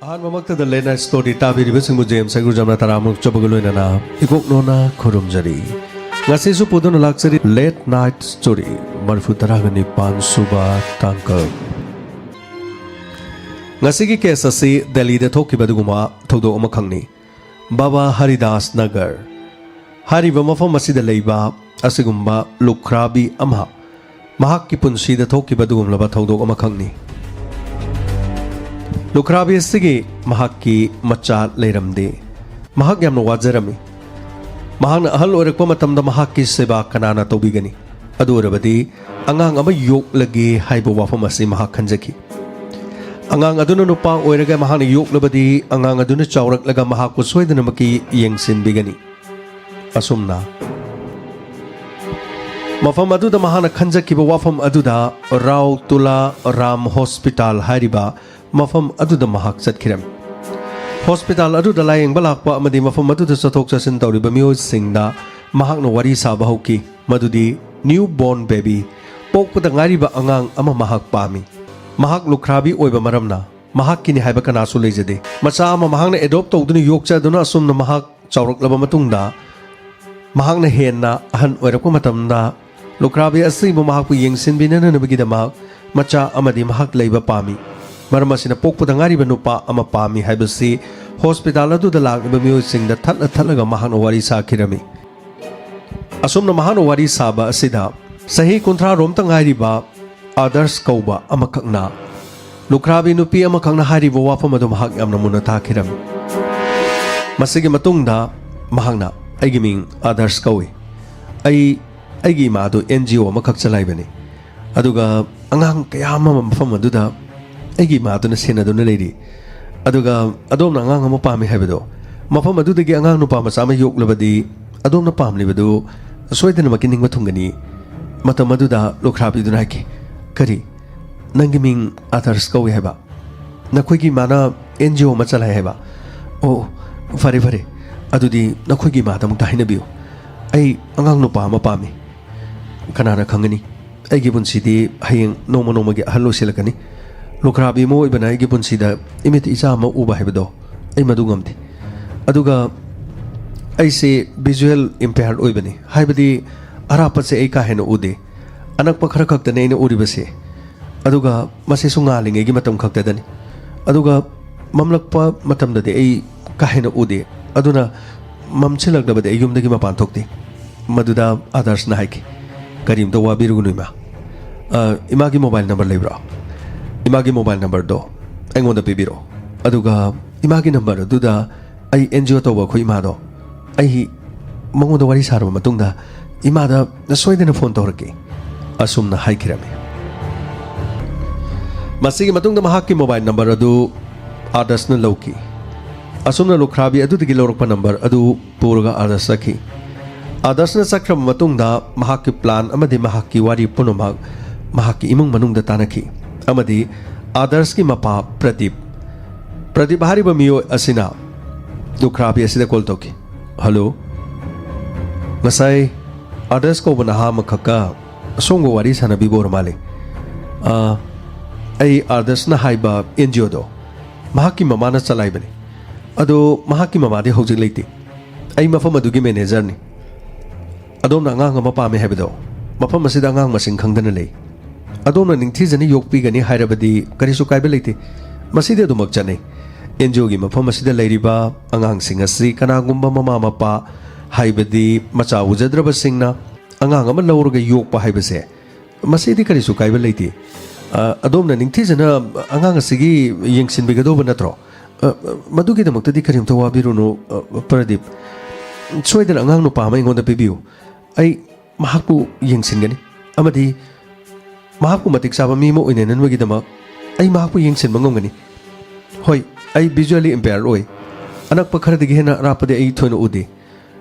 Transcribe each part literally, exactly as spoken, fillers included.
ꯑꯍꯥꯟꯕꯃꯛꯇꯗ late night story ꯇꯥꯕꯤꯔꯤꯕꯁꯤꯡꯕꯨ James ꯍꯩꯒ꯭ꯔꯨꯖꯝꯅ ꯇꯔꯥꯃꯔꯨꯝ ꯆꯨꯞꯄꯒ ꯂꯣꯏꯅꯅ ꯏꯀꯣꯛꯅꯣꯅ ꯈꯨꯔꯨꯝꯖꯔꯤ꯫ ꯉꯁꯤꯁꯨ ꯄꯨꯗꯨꯅ ꯂꯥꯛꯆꯔꯤ ꯂꯦꯠ ꯅꯥꯏꯠ ꯁ꯭ꯇꯣꯔꯤ ꯃꯔꯤꯐꯨ ꯇꯔꯥꯒ ꯅꯤꯄꯥꯟ ꯁꯨꯕ ꯇꯥꯡꯀꯛ꯫ ꯉꯁꯤꯒꯤ ꯀꯦꯁ ꯑꯁꯤ ꯗꯦꯜꯂꯤꯗ ꯊꯣꯛꯈꯤꯕ ꯑꯗꯨꯒꯨꯝꯕ ꯊꯧꯗꯣꯛ ꯑꯃꯈꯛꯅꯤ꯫ ꯕꯥꯕꯥ ꯍꯔꯤꯗꯥꯁ ꯅꯒꯔ ꯍꯥꯏꯔꯤꯕ ꯃꯐꯝ ꯑꯁꯤꯗ ꯂꯩꯕ ꯑꯁꯤꯒꯨꯝꯕ ꯂꯨꯈ꯭ꯔꯥꯕꯤ ꯑꯃ ꯃꯍꯥꯛꯀꯤ ꯄꯨꯟꯁꯤꯗ ꯊꯣꯛꯈꯤꯕ ꯑꯗꯨꯒꯨꯝꯂꯕ ꯊꯧꯗꯣꯛ ꯑꯃꯈꯛꯅꯤ꯫ ꯂꯨꯈ꯭ꯔꯥꯕꯤ ꯑꯁꯤꯒꯤ ꯃꯍꯥꯛꯀꯤ ꯃꯆꯥ ꯂꯩꯔꯝꯗꯦ꯫ ꯃꯍꯥꯛ ꯌꯥꯝꯅ ꯋꯥꯖꯔꯝꯃꯤ꯫ ꯃꯍꯥꯛꯅ ꯑꯍꯜ ꯑꯣꯏꯔꯛꯄ ꯃꯇꯝꯗ ꯃꯍꯥꯛꯀꯤ ꯁꯦꯕꯥ ꯀꯅꯥꯅ ꯇꯧꯕꯤꯒꯅꯤ? ꯑꯗꯨ ꯑꯣꯏꯔꯕꯗꯤ ꯑꯉꯥꯡ ꯑꯃ ꯌꯣꯛꯂꯒꯦ ꯍꯥꯏꯕ ꯋꯥꯐꯝ ꯑꯁꯤ ꯃꯍꯥꯛ ꯈꯟꯖꯈꯤ꯫ ꯑꯉꯥꯡ ꯑꯗꯨꯅ ꯅꯨꯄꯥ ꯑꯣꯏꯔꯒ ꯃꯍꯥꯛꯅ ꯌꯣꯛꯂꯕꯗꯤ ꯑꯉꯥꯡ ꯑꯗꯨꯅ ꯆꯥꯎꯔꯛꯂꯒ ꯃꯍꯥꯛꯄꯨ ꯁꯣꯏꯗꯅꯃꯛꯀꯤ ꯌꯦꯡꯁꯤꯟꯕꯤꯒꯅꯤ꯫ ꯑꯁꯨꯝꯅ ꯃꯐꯝ ꯑꯗꯨꯗ ꯃꯍꯥꯛꯅ ꯈꯟꯖꯈꯤꯕ ꯋꯥꯐꯝ ꯑꯗꯨꯗ ꯔꯥꯎ ꯇꯨꯂꯥ ꯔꯥꯝ ꯍꯣꯁꯄꯤꯇꯥꯜ ꯍꯥꯏꯔꯤꯕ ꯃꯐꯝ ꯑꯗꯨꯗ ꯃꯍꯥꯛ ꯆꯠꯈꯤꯔꯝꯃꯤ꯫ ꯍꯣꯁꯄꯤꯇꯥꯜ ꯑꯗꯨꯗ ꯂꯥꯌꯦꯡꯕ ꯂꯥꯛꯄ ꯑꯃꯗꯤ ꯃꯐꯝ ꯑꯗꯨꯗ ꯆꯠꯊꯣꯛ ꯆꯠꯁꯤꯟ ꯇꯧꯔꯤꯕ ꯃꯤꯑꯣꯏꯁꯤꯡꯗ ꯃꯍꯥꯛꯅ ꯋꯥꯔꯤ ꯁꯥꯕ ꯍꯧꯈꯤ, ꯃꯗꯨꯗꯤ ꯅ꯭ꯌꯨ ꯕꯣꯔꯟ ꯕꯦꯕꯤ, ꯄꯣꯛꯄꯗ ꯉꯥꯏꯔꯤꯕ ꯑꯉꯥꯡ ꯑꯃ ꯃꯍꯥꯛ ꯄꯥꯝꯃꯤ꯫ ꯃꯍꯥꯛ ꯂꯨꯈ꯭ꯔꯥꯕꯤ ꯑꯣꯏꯕ ꯃꯔꯝꯅ ꯃꯍꯥꯛꯀꯤꯅꯤ ꯍꯥꯏꯕ ꯀꯅꯥꯁꯨ ꯂꯩꯖꯗꯦ꯫ ꯃꯆꯥ ꯑꯃ ꯃꯍꯥꯛꯅ ꯑꯦꯗꯣꯞ ꯇꯧꯗꯨꯅ ꯌꯣꯛꯆꯗꯨꯅ ꯑꯁꯨꯝꯅ ꯃꯍꯥꯛ ꯆꯥꯎꯔꯛꯂꯕ ꯃꯇꯨꯡꯗ ꯃꯍꯥꯛꯅ ꯍꯦꯟꯅ ꯑꯍꯟ ꯑꯣꯏꯔꯛꯄ ꯃꯇꯝꯗ ꯂꯨꯈ꯭ꯔꯥꯕꯤ ꯑꯁꯤꯕꯨ ꯃꯍꯥꯛꯄꯨ ꯌꯦꯡꯁꯤꯟꯕꯤꯅꯅꯕꯒꯤꯗꯃꯛ ꯃꯆꯥ ꯑꯃꯗꯤ ꯃꯍꯥꯛ ꯂꯩꯕ ꯄꯥꯝꯃꯤ꯫ ꯃꯔꯝ ꯑꯁꯤꯅ ꯄꯣꯛꯄꯗ ꯉꯥꯏꯔꯤꯕ ꯅꯨꯄꯥ ꯑꯃ ꯄꯥꯝꯃꯤ ꯍꯥꯏꯕꯁꯤ ꯍꯣꯁꯄꯤꯇꯥꯜ ꯑꯗꯨꯗ ꯂꯥꯛꯂꯤꯕ ꯃꯤꯑꯣꯏꯁꯤꯡꯗ ꯊꯠꯂ ꯊꯠꯂꯒ ꯃꯍꯥꯛꯅ ꯋꯥꯔꯤ ꯁꯥꯈꯤꯔꯝꯃꯤ꯫ ꯑꯁꯨꯝꯅ ꯃꯍꯥꯛꯅ ꯋꯥꯔꯤ ꯁꯥꯕ ꯑꯁꯤꯗ ꯆꯍꯤ ꯀꯨꯟꯊ꯭ꯔꯥ ꯔꯣꯝꯇ ꯉꯥꯏꯔꯤꯕ ꯑꯥꯗꯔꯁ ꯀꯧꯕ ꯑꯃꯈꯛꯅ, ꯂꯨꯈ꯭ꯔꯥꯕꯤ ꯅꯨꯄꯤ ꯑꯃꯈꯛꯅ ꯍꯥꯏꯔꯤꯕ ꯋꯥꯐꯝ ꯑꯗꯨ ꯃꯍꯥꯛ ꯌꯥꯝꯅ ꯃꯨꯟꯅ ꯇꯥꯈꯤꯔꯝꯃꯤ꯫ ꯃꯁꯤꯒꯤ ꯃꯇꯨꯡꯗ ꯃꯍꯥꯛꯅ, "ꯑꯩꯒꯤ ꯃꯤꯡ ꯑꯥꯗꯔꯁ ꯀꯧꯏ꯫ ꯑꯩ, ꯑꯩꯒꯤ ꯏꯃꯥ ꯑꯗꯨ ꯑꯦꯟ ꯖꯤ ꯑꯣ ꯑꯃꯈꯛ ꯆꯂꯥꯏꯕꯅꯤ꯫ ꯑꯗꯨꯒ ꯑꯉꯥꯡ ꯀꯌꯥ ꯑꯃ ꯃꯐꯝ ꯑꯗꯨꯗ ꯑꯩꯒꯤ ꯏꯃꯥ ꯑꯗꯨꯅ ꯁꯦꯟꯅꯗꯨꯅ ꯂꯩꯔꯤ꯫ ꯑꯗꯨꯒ ꯑꯗꯣꯝꯅ ꯑꯉꯥꯡ ꯑꯃ ꯄꯥꯝꯃꯤ ꯍꯥꯏꯕꯗꯣ, ꯃꯐꯝ ꯑꯗꯨꯗꯒꯤ ꯑꯉꯥꯡ ꯅꯨꯄꯥ ꯃꯆꯥ ꯑꯃ ꯌꯣꯛꯂꯕꯗꯤ ꯑꯗꯣꯝꯅ ꯄꯥꯝꯂꯤꯕꯗꯨ ꯁꯣꯏꯗꯅꯃꯛꯀꯤ ꯅꯤꯡꯕ ꯊꯨꯡꯒꯅꯤ꯫" ꯃꯇꯝ ꯑꯗꯨꯗ ꯂꯨꯈ꯭ꯔꯥꯕꯤꯗꯨꯅ ꯍꯥꯏꯈꯤ, "ꯀꯔꯤ? ꯅꯪꯒꯤ ꯃꯤꯡ ꯑꯥꯗꯔꯁ ꯀꯧꯏ ꯍꯥꯏꯕ? ꯅꯈꯣꯏꯒꯤ ꯏꯃꯥꯅ ꯑꯦꯟ ꯖꯤ ꯑꯣ ꯑꯃ ꯆꯂꯥꯏ ꯍꯥꯏꯕ? ꯑꯣ, ꯐꯔꯦ, ꯐꯔꯦ꯫ ꯑꯗꯨꯗꯤ ꯅꯈꯣꯏꯒꯤ ꯏꯃꯥꯗ ꯑꯃꯨꯛꯇ ꯍꯥꯏꯅꯕꯤꯌꯨ꯫ ꯑꯩ ꯑꯉꯥꯡ ꯅꯨꯄꯥ ꯑꯃ ꯄꯥꯝꯃꯤ꯫ ꯀꯅꯥꯅ ꯈꯪꯒꯅꯤ? ꯑꯩꯒꯤ ꯄꯨꯟꯁꯤꯗꯤ ꯍꯌꯦꯡ ꯅꯣꯡꯃ ꯅꯣꯡꯃꯒꯤ ꯑꯍꯜ ꯑꯣꯏꯁꯤꯜꯂꯛꯀꯅꯤ꯫ ꯂꯨꯈ꯭ꯔꯥꯕꯤ ꯑꯃ ꯑꯣꯏꯕꯅ ꯑꯩꯒꯤ ꯄꯨꯟꯁꯤꯗ ꯏꯃꯤꯠꯇ ꯏꯆꯥ ꯑꯃ ꯎꯕ ꯍꯥꯏꯕꯗꯣ ꯑꯩ ꯃꯗꯨ ꯉꯝꯗꯦ꯫ ꯑꯗꯨꯒ ꯑꯩꯁꯦ visual impaired ꯑꯣꯏꯕꯅꯤ, ꯍꯥꯏꯕꯗꯤ ꯑꯔꯥꯞꯄꯁꯦ ꯑꯩ ꯀꯥ ꯍꯦꯟꯅ ꯎꯗꯦ, ꯑꯅꯛꯄ ꯈꯔ ꯈꯛꯇꯅꯦ ꯑꯩꯅ ꯎꯔꯤꯕꯁꯦ꯫ ꯑꯗꯨꯒ ꯃꯁꯤꯁꯨ ꯉꯥꯜꯂꯤꯉꯩꯒꯤ ꯃꯇꯝ ꯈꯛꯇꯗꯅꯤ꯫ ꯑꯗꯨꯒ ꯃꯝꯂꯛꯄ ꯃꯇꯝꯗꯗꯤ ꯑꯩ ꯀꯥ ꯍꯦꯟꯅ ꯎꯗꯦ꯫ ꯑꯗꯨꯅ ꯃꯝꯁꯤꯜꯂꯛꯂꯕꯗꯤ ꯑꯩ ꯌꯨꯝꯗꯒꯤ ꯃꯄꯥꯟ ꯊꯣꯛꯇꯦ꯫ ꯃꯗꯨꯗ ꯑꯥꯗꯔꯁꯅ ꯍꯥꯏꯈꯤ, "ꯀꯔꯤꯝꯇ ꯋꯥꯕꯤꯔꯨꯒꯅꯨ ꯏꯃꯥ꯫ ꯑ, ꯏꯃꯥꯒꯤ ꯃꯣꯕꯥꯏꯜ ꯅꯝꯕꯔ ꯂꯩꯕ꯭ꯔꯣ? ꯏꯃꯥꯒꯤ ꯃꯣꯕꯥꯏꯜ ꯅꯝꯕꯔꯗꯣ ꯑꯩꯉꯣꯟꯗ ꯄꯤꯕꯤꯔꯛꯑꯣ꯫ ꯑꯗꯨꯒ ꯏꯃꯥꯒꯤ ꯅꯝꯕꯔ ꯑꯗꯨꯗ ꯑꯩ ꯑꯦꯟ ꯖꯤ ꯑꯣ ꯇꯧꯕ ꯑꯩꯈꯣꯏ ꯏꯃꯥꯗꯣ, ꯑꯩ ꯃꯉꯣꯟꯗ ꯋꯥꯔꯤ ꯁꯥꯔꯕ ꯃꯇꯨꯡꯗ ꯏꯃꯥꯗ ꯁꯣꯏꯗꯅ ꯐꯣꯟ ꯇꯧꯔꯛꯀꯦ," ꯑꯁꯨꯝꯅ ꯍꯥꯏꯈꯤꯔꯝꯃꯤ꯫ ꯃꯁꯤꯒꯤ ꯃꯇꯨꯡꯗ ꯃꯍꯥꯛꯀꯤ ꯃꯣꯕꯥꯏꯜ ꯅꯝꯕꯔ ꯑꯗꯨ ꯑꯥꯗꯔꯁꯅ ꯂꯧꯈꯤ꯫ ꯑꯁꯨꯝꯅ ꯂꯨꯈ꯭ꯔꯥꯕꯤ ꯑꯗꯨꯗꯒꯤ ꯂꯧꯔꯛꯄ ꯅꯝꯕꯔ ꯑꯗꯨ ꯄꯨꯔꯒ ꯑꯥꯗꯔꯁ ꯆꯠꯈꯤ꯫ ꯑꯥꯗꯔꯁꯅ ꯆꯠꯈ꯭ꯔꯕ ꯃꯇꯨꯡꯗ ꯃꯍꯥꯛꯀꯤ ꯄ꯭ꯂꯥꯟ ꯑꯃꯗꯤ ꯃꯍꯥꯛꯀꯤ ꯋꯥꯔꯤ ꯄꯨꯝꯅꯃꯛ ꯃꯍꯥꯛꯀꯤ ꯏꯃꯨꯡ ꯃꯅꯨꯡꯗ ꯇꯥꯟꯅꯈꯤ ꯑꯃꯗꯤ ꯑꯥꯗꯔꯁꯀꯤ ꯃꯄꯥ ꯄ꯭ꯔꯗꯤꯞ, ꯄ꯭ꯔꯗꯤꯞ ꯍꯥꯏꯔꯤꯕ ꯃꯤꯑꯣꯏ ꯑꯁꯤꯅ ꯂꯨꯈ꯭ꯔꯥꯕꯤ ꯑꯁꯤꯗ ꯀꯣꯜ ꯇꯧꯈꯤ꯫ "ꯍꯜꯂꯣ, ꯉꯁꯥꯏ ꯑꯥꯗꯔꯁ ꯀꯧꯕ ꯅꯍꯥ ꯑꯃꯈꯛꯀ ꯑꯁꯣꯝꯒ ꯋꯥꯔꯤ ꯁꯥꯟꯅꯕꯤꯕ ꯑꯣꯏꯔ ꯃꯥꯜꯂꯦ꯫ ꯑꯥ, ꯑꯩ ꯑꯥꯗꯔꯁꯅ ꯍꯥꯏꯕ ꯑꯦꯟ ꯖꯤ ꯑꯣꯗꯣ ꯃꯍꯥꯛꯀꯤ ꯃꯃꯥꯅ ꯆꯂꯥꯏꯕꯅꯤ꯫ ꯑꯗꯣ ꯃꯍꯥꯛꯀꯤ ꯃꯃꯥꯗꯤ ꯍꯧꯖꯤꯛ ꯂꯩꯇꯦ꯫ ꯑꯩ ꯃꯐꯝ ꯑꯗꯨꯒꯤ ꯃꯦꯅꯦꯖꯔꯅꯤ꯫ ꯑꯗꯣꯝꯅ ꯑꯉꯥꯡ ꯑꯃ ꯄꯥꯝꯃꯦ ꯍꯥꯏꯕꯗꯣ, ꯃꯐꯝ ꯑꯁꯤꯗ ꯑꯉꯥꯡ ꯃꯁꯤꯡ ꯈꯪꯗꯅ ꯂꯩ꯫ ꯑꯗꯣꯝꯅ ꯅꯤꯡꯊꯤꯖꯅ ꯌꯣꯛꯄꯤꯒꯅꯤ ꯍꯥꯏꯔꯕꯗꯤ ꯀꯔꯤꯁꯨ ꯀꯥꯏꯕ ꯂꯩꯇꯦ꯫ ꯃꯁꯤꯗꯤ ꯑꯗꯨꯃꯛ ꯆꯠꯅꯩ꯫ ꯑꯦꯟ ꯖꯤ ꯑꯣꯒꯤ ꯃꯐꯝ ꯑꯁꯤꯗ ꯂꯩꯔꯤꯕ ꯑꯉꯥꯡꯁꯤꯡ ꯑꯁꯤ ꯀꯅꯥꯒꯨꯝꯕ ꯃꯃꯥ ꯃꯄꯥ, ꯍꯥꯏꯕꯗꯤ ꯃꯆꯥ ꯎꯖꯗ꯭ꯔꯕꯁꯤꯡꯅ ꯑꯉꯥꯡ ꯑꯃ ꯂꯧꯔꯒ ꯌꯣꯛꯄ ꯍꯥꯏꯕꯁꯦ, ꯃꯁꯤꯗꯤ ꯀꯔꯤꯁꯨ ꯀꯥꯏꯕ ꯂꯩꯇꯦ꯫ ꯑ, ꯑꯗꯣꯝꯅ ꯅꯤꯡꯊꯤꯖꯅ ꯑꯉꯥꯡ ꯑꯁꯤꯒꯤ ꯌꯦꯡꯁꯤꯟꯕꯤꯒꯗꯧꯕ ꯅꯠꯇ꯭ꯔꯣ? ꯑ, ꯑ, ꯃꯗꯨꯒꯤꯗꯃꯛꯇꯗꯤ ꯀꯔꯤꯝꯇ ꯋꯥꯕꯤꯔꯨꯅꯨ, ꯑ, ꯄ꯭ꯔꯗꯤꯞ꯫ ꯁꯣꯏꯗꯅ ꯑꯉꯥꯡ ꯅꯨꯄꯥ ꯑꯃ ꯑꯩꯉꯣꯟꯗ ꯄꯤꯕꯤꯌꯨ꯫ ꯑꯩ ꯃꯍꯥꯛꯄꯨ ꯌꯦꯡꯁꯤꯟꯒꯅꯤ ꯑꯃꯗꯤ ꯃꯍꯥꯛꯄꯨ ꯃꯇꯤꯛ ꯆꯥꯕ ꯃꯤ ꯑꯃ ꯑꯣꯏꯅꯅꯕꯒꯤꯗꯃꯛ ꯑꯩ ꯃꯍꯥꯛꯄꯨ ꯌꯦꯡꯁꯤꯟꯕ ꯉꯝꯒꯅꯤ꯫ ꯍꯣꯏ, ꯑꯩ visually impaired ꯑꯣꯏ꯫ ꯑꯅꯛꯄ ꯈꯔꯗꯒꯤ ꯍꯦꯟꯅ ꯑꯔꯥꯞꯄꯗꯤ ꯑꯩ ꯊꯣꯏꯅ ꯎꯗꯦ꯫